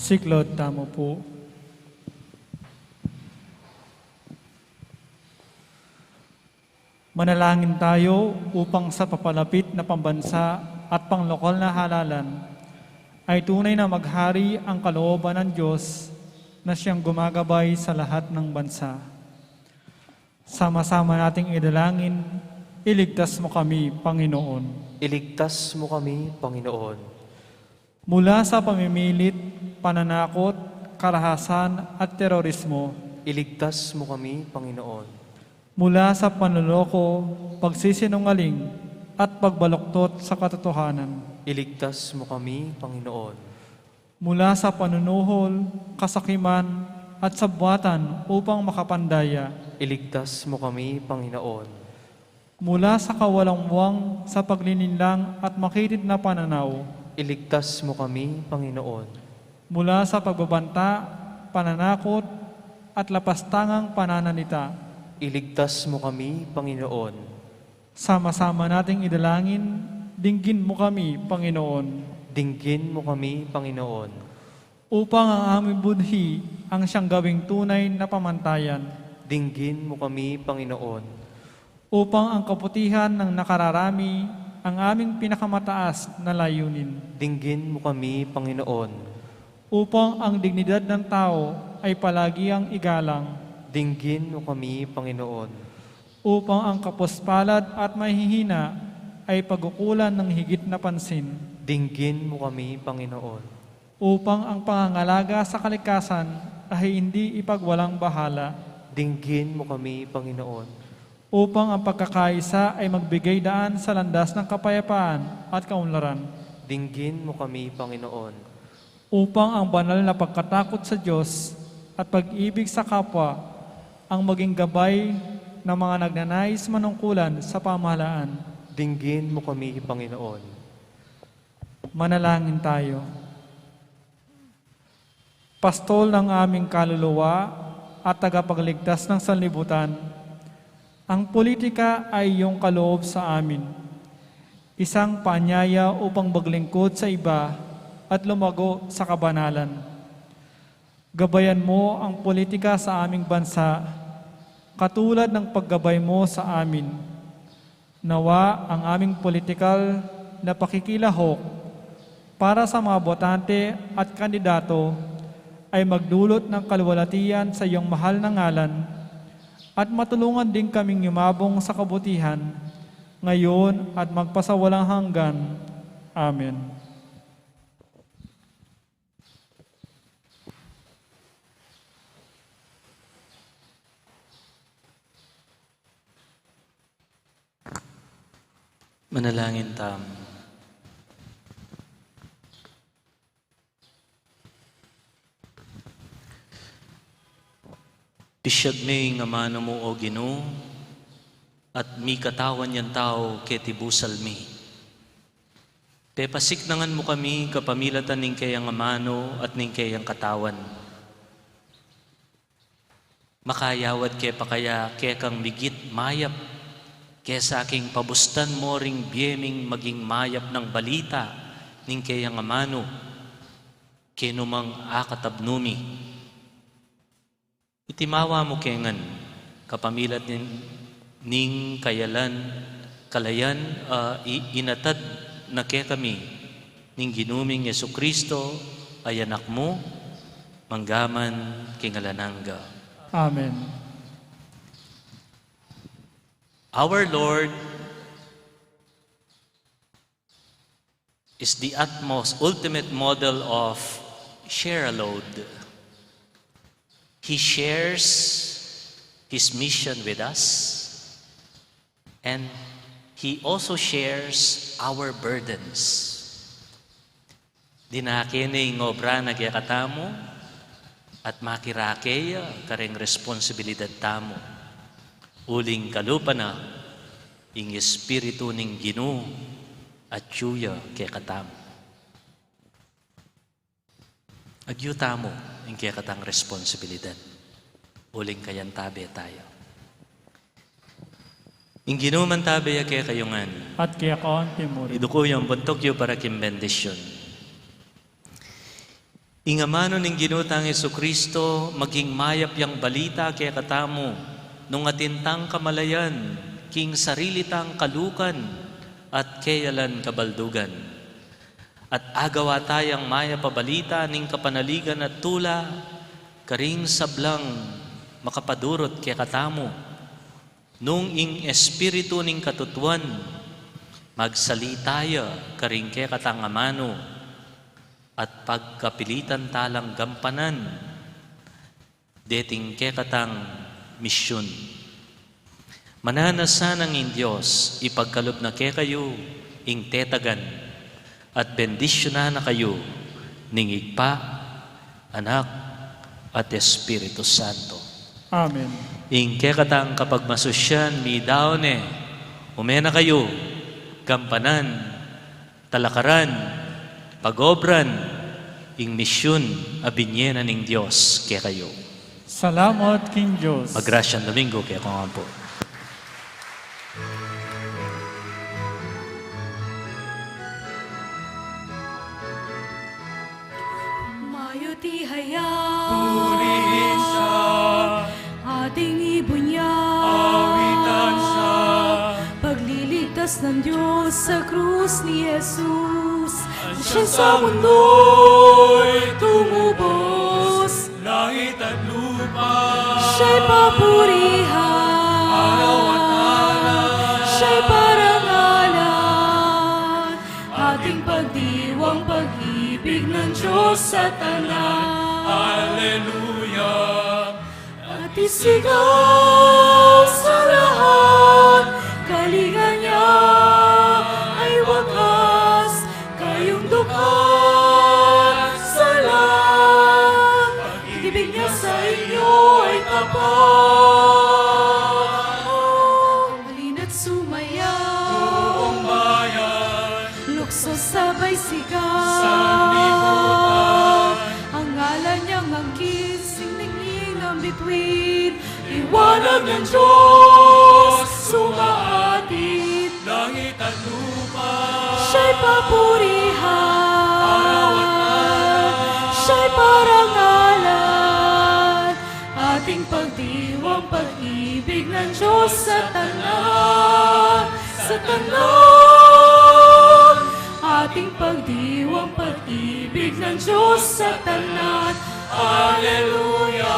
Siklaud tamu pu. Manalangin tayo upang sa papalapit na pambansa at panglokal na halalan ay tunay na maghari ang kalooban ng Diyos na siyang gumagabay sa lahat ng bansa. Sama-sama nating idalangin, iligtas mo kami, Panginoon. Iligtas mo kami, Panginoon. Mula sa pamimilit, pananakot, karahasan at terorismo. Iligtas mo kami, Panginoon. Mula sa panloloko, pagsisinungaling at pagbaluktot sa katotohanan. Iligtas mo kami, Panginoon. Mula sa panunuhol, kasakiman at sabwatan upang makapandaya. Iligtas mo kami, Panginoon. Mula sa kawalang muwang sa paglilinlang at makitid na pananaw. Iligtas mo kami, Panginoon. Mula sa pagbabanta, pananakot at lapastangang pananalita. Iligtas mo kami, Panginoon. Sama-sama nating idalangin, dinggin mo kami, Panginoon. Dinggin mo kami, Panginoon. Upang ang aming budhi ang siyang gawing tunay na pamantayan. Dinggin mo kami, Panginoon. Upang ang kabutihan ng nakararami ang aming pinakamataas na layunin. Dinggin mo kami, Panginoon. Upang ang dignidad ng tao ay palagi ang igalang. Dinggin mo kami, Panginoon. Upang ang kapuspalad at mahihina ay pagukulan ng higit na pansin. Dinggin mo kami, Panginoon. Upang ang pangangalaga sa kalikasan ay hindi ipagwalang bahala. Dinggin mo kami, Panginoon. Upang ang pagkakaisa ay magbigay daan sa landas ng kapayapaan at kaunlaran. Dinggin mo kami, Panginoon. Upang ang banal na pagkatakot sa Diyos at pag-ibig sa kapwa ang maging gabay ng mga nagnanais manungkulan sa pamahalaan. Dinggin mo kami, Panginoon. Manalangin tayo. Pastol ng aming kaluluwa at tagapagligtas ng sanlibutan, ang politika ay iyong kaloob sa amin. Isang paanyaya upang maglingkod sa iba at lumago sa kabanalan. Gabayan mo ang politika sa aming bansa, katulad ng paggabay mo sa amin. Nawa ang aming politikal na pakikilahok para sa mga botante at kandidato ay magdulot ng kaluwalhatian sa iyong mahal na ngalan at matulungan din kaming yumabong sa kabutihan ngayon at magpasawalang hanggan. Amen. Manalangin tamu. Pisyag me ing amanu mu, O Ginu, at mikatawan yang tau keti busal mi. Pepasiknangan mu kami kapamilatan ning keyang amanu at ning keyang katawan. Makayawad ke pa kaya kekang migit mayap kesa king pabustan mo ring bie ming maging mayap nang balita ning keyang amanu, kenu mang akatabnu mi. Iti mawa mu ke ngan, kapamilatan ning, ning kayalan, kalayan, a i-, inatad na kekami ning Ginu ming Jesucristo, a Anak mu, mangga man king alang angga. Amen. Our Lord is the utmost, ultimate model of share a load. He shares his mission with us, and he also shares our burdens. Dinake ne ing obra na kekatamu, at makirake ya kareng responsibilidad tamu. Uling kalupa na ing Espiritu ning Ginu atyu ya kekatamu. Agyu tamu ing kekatang responsibilidad. Uling kayantabe tayu. Ing Ginu mantabe ya kekayu ngan. At keka mu rin. Iduku yu ing buntuk yu para king bendisyun. Ing amanu ning Ginu tang Jesucristo, maging mayap yang balita kekatamu, nung atin tang kamalayan king sarili tang kalukan at keyalan kabaldugan. At agawa tayang mayap a balita ning kapanaligan at tula, karing sablang makapadurut kekatamu. Nung ing Espiritu ning katutuan, magsalita ya karing kekatang amanu, at pagkapilitan talang gampanan deting kekatang misyun. Mananu na sanang ing Dios ipagkalub na kekayu ing tetagan, at bendisyunan na kayu ning Ibpa, Anak, at Espiritu Santo. Amen. Ing kekatang kapagmasusyan midaun ne, ume na kayu, gampanan, talakaran, pagobran, ing misyun a binye na ning Dios kekayu. Salamat king Dios. Magrasyang Domingo kekayu ngan pu. Mayuti hayang purihin siya, ating ibunyag, awitan siya, pagliligtas ng Diyos sa krus ni Jesus. Siya sa mundo'y tumubos, langit at lupa, siya'y papurihan, araw at alay, siya'y parangalan. Ating pagdiwang pag-ibig ng Diyos sa tanan. Alleluia. At isigaw sa lahat, kalinga niya ay wakas, kayong dukha sa lahat, pag-ibig niya sa inyo ay tapat. Halina't sumayaw, buong bayan, lukso sabay sigaw, sanlibutan, ang ngalan niyang angkin, sining ing bituin, liwanag ng Diyos sumaatid, langit at lupa, siya'y papurihan, araw at alay, siya'y parangalan. Ating pagdiwang pag-ibig ng Diyos sa tanan, sa tanan. Ating pagdiwang pag-ibig ng Diyos sa tanan. Alleluia.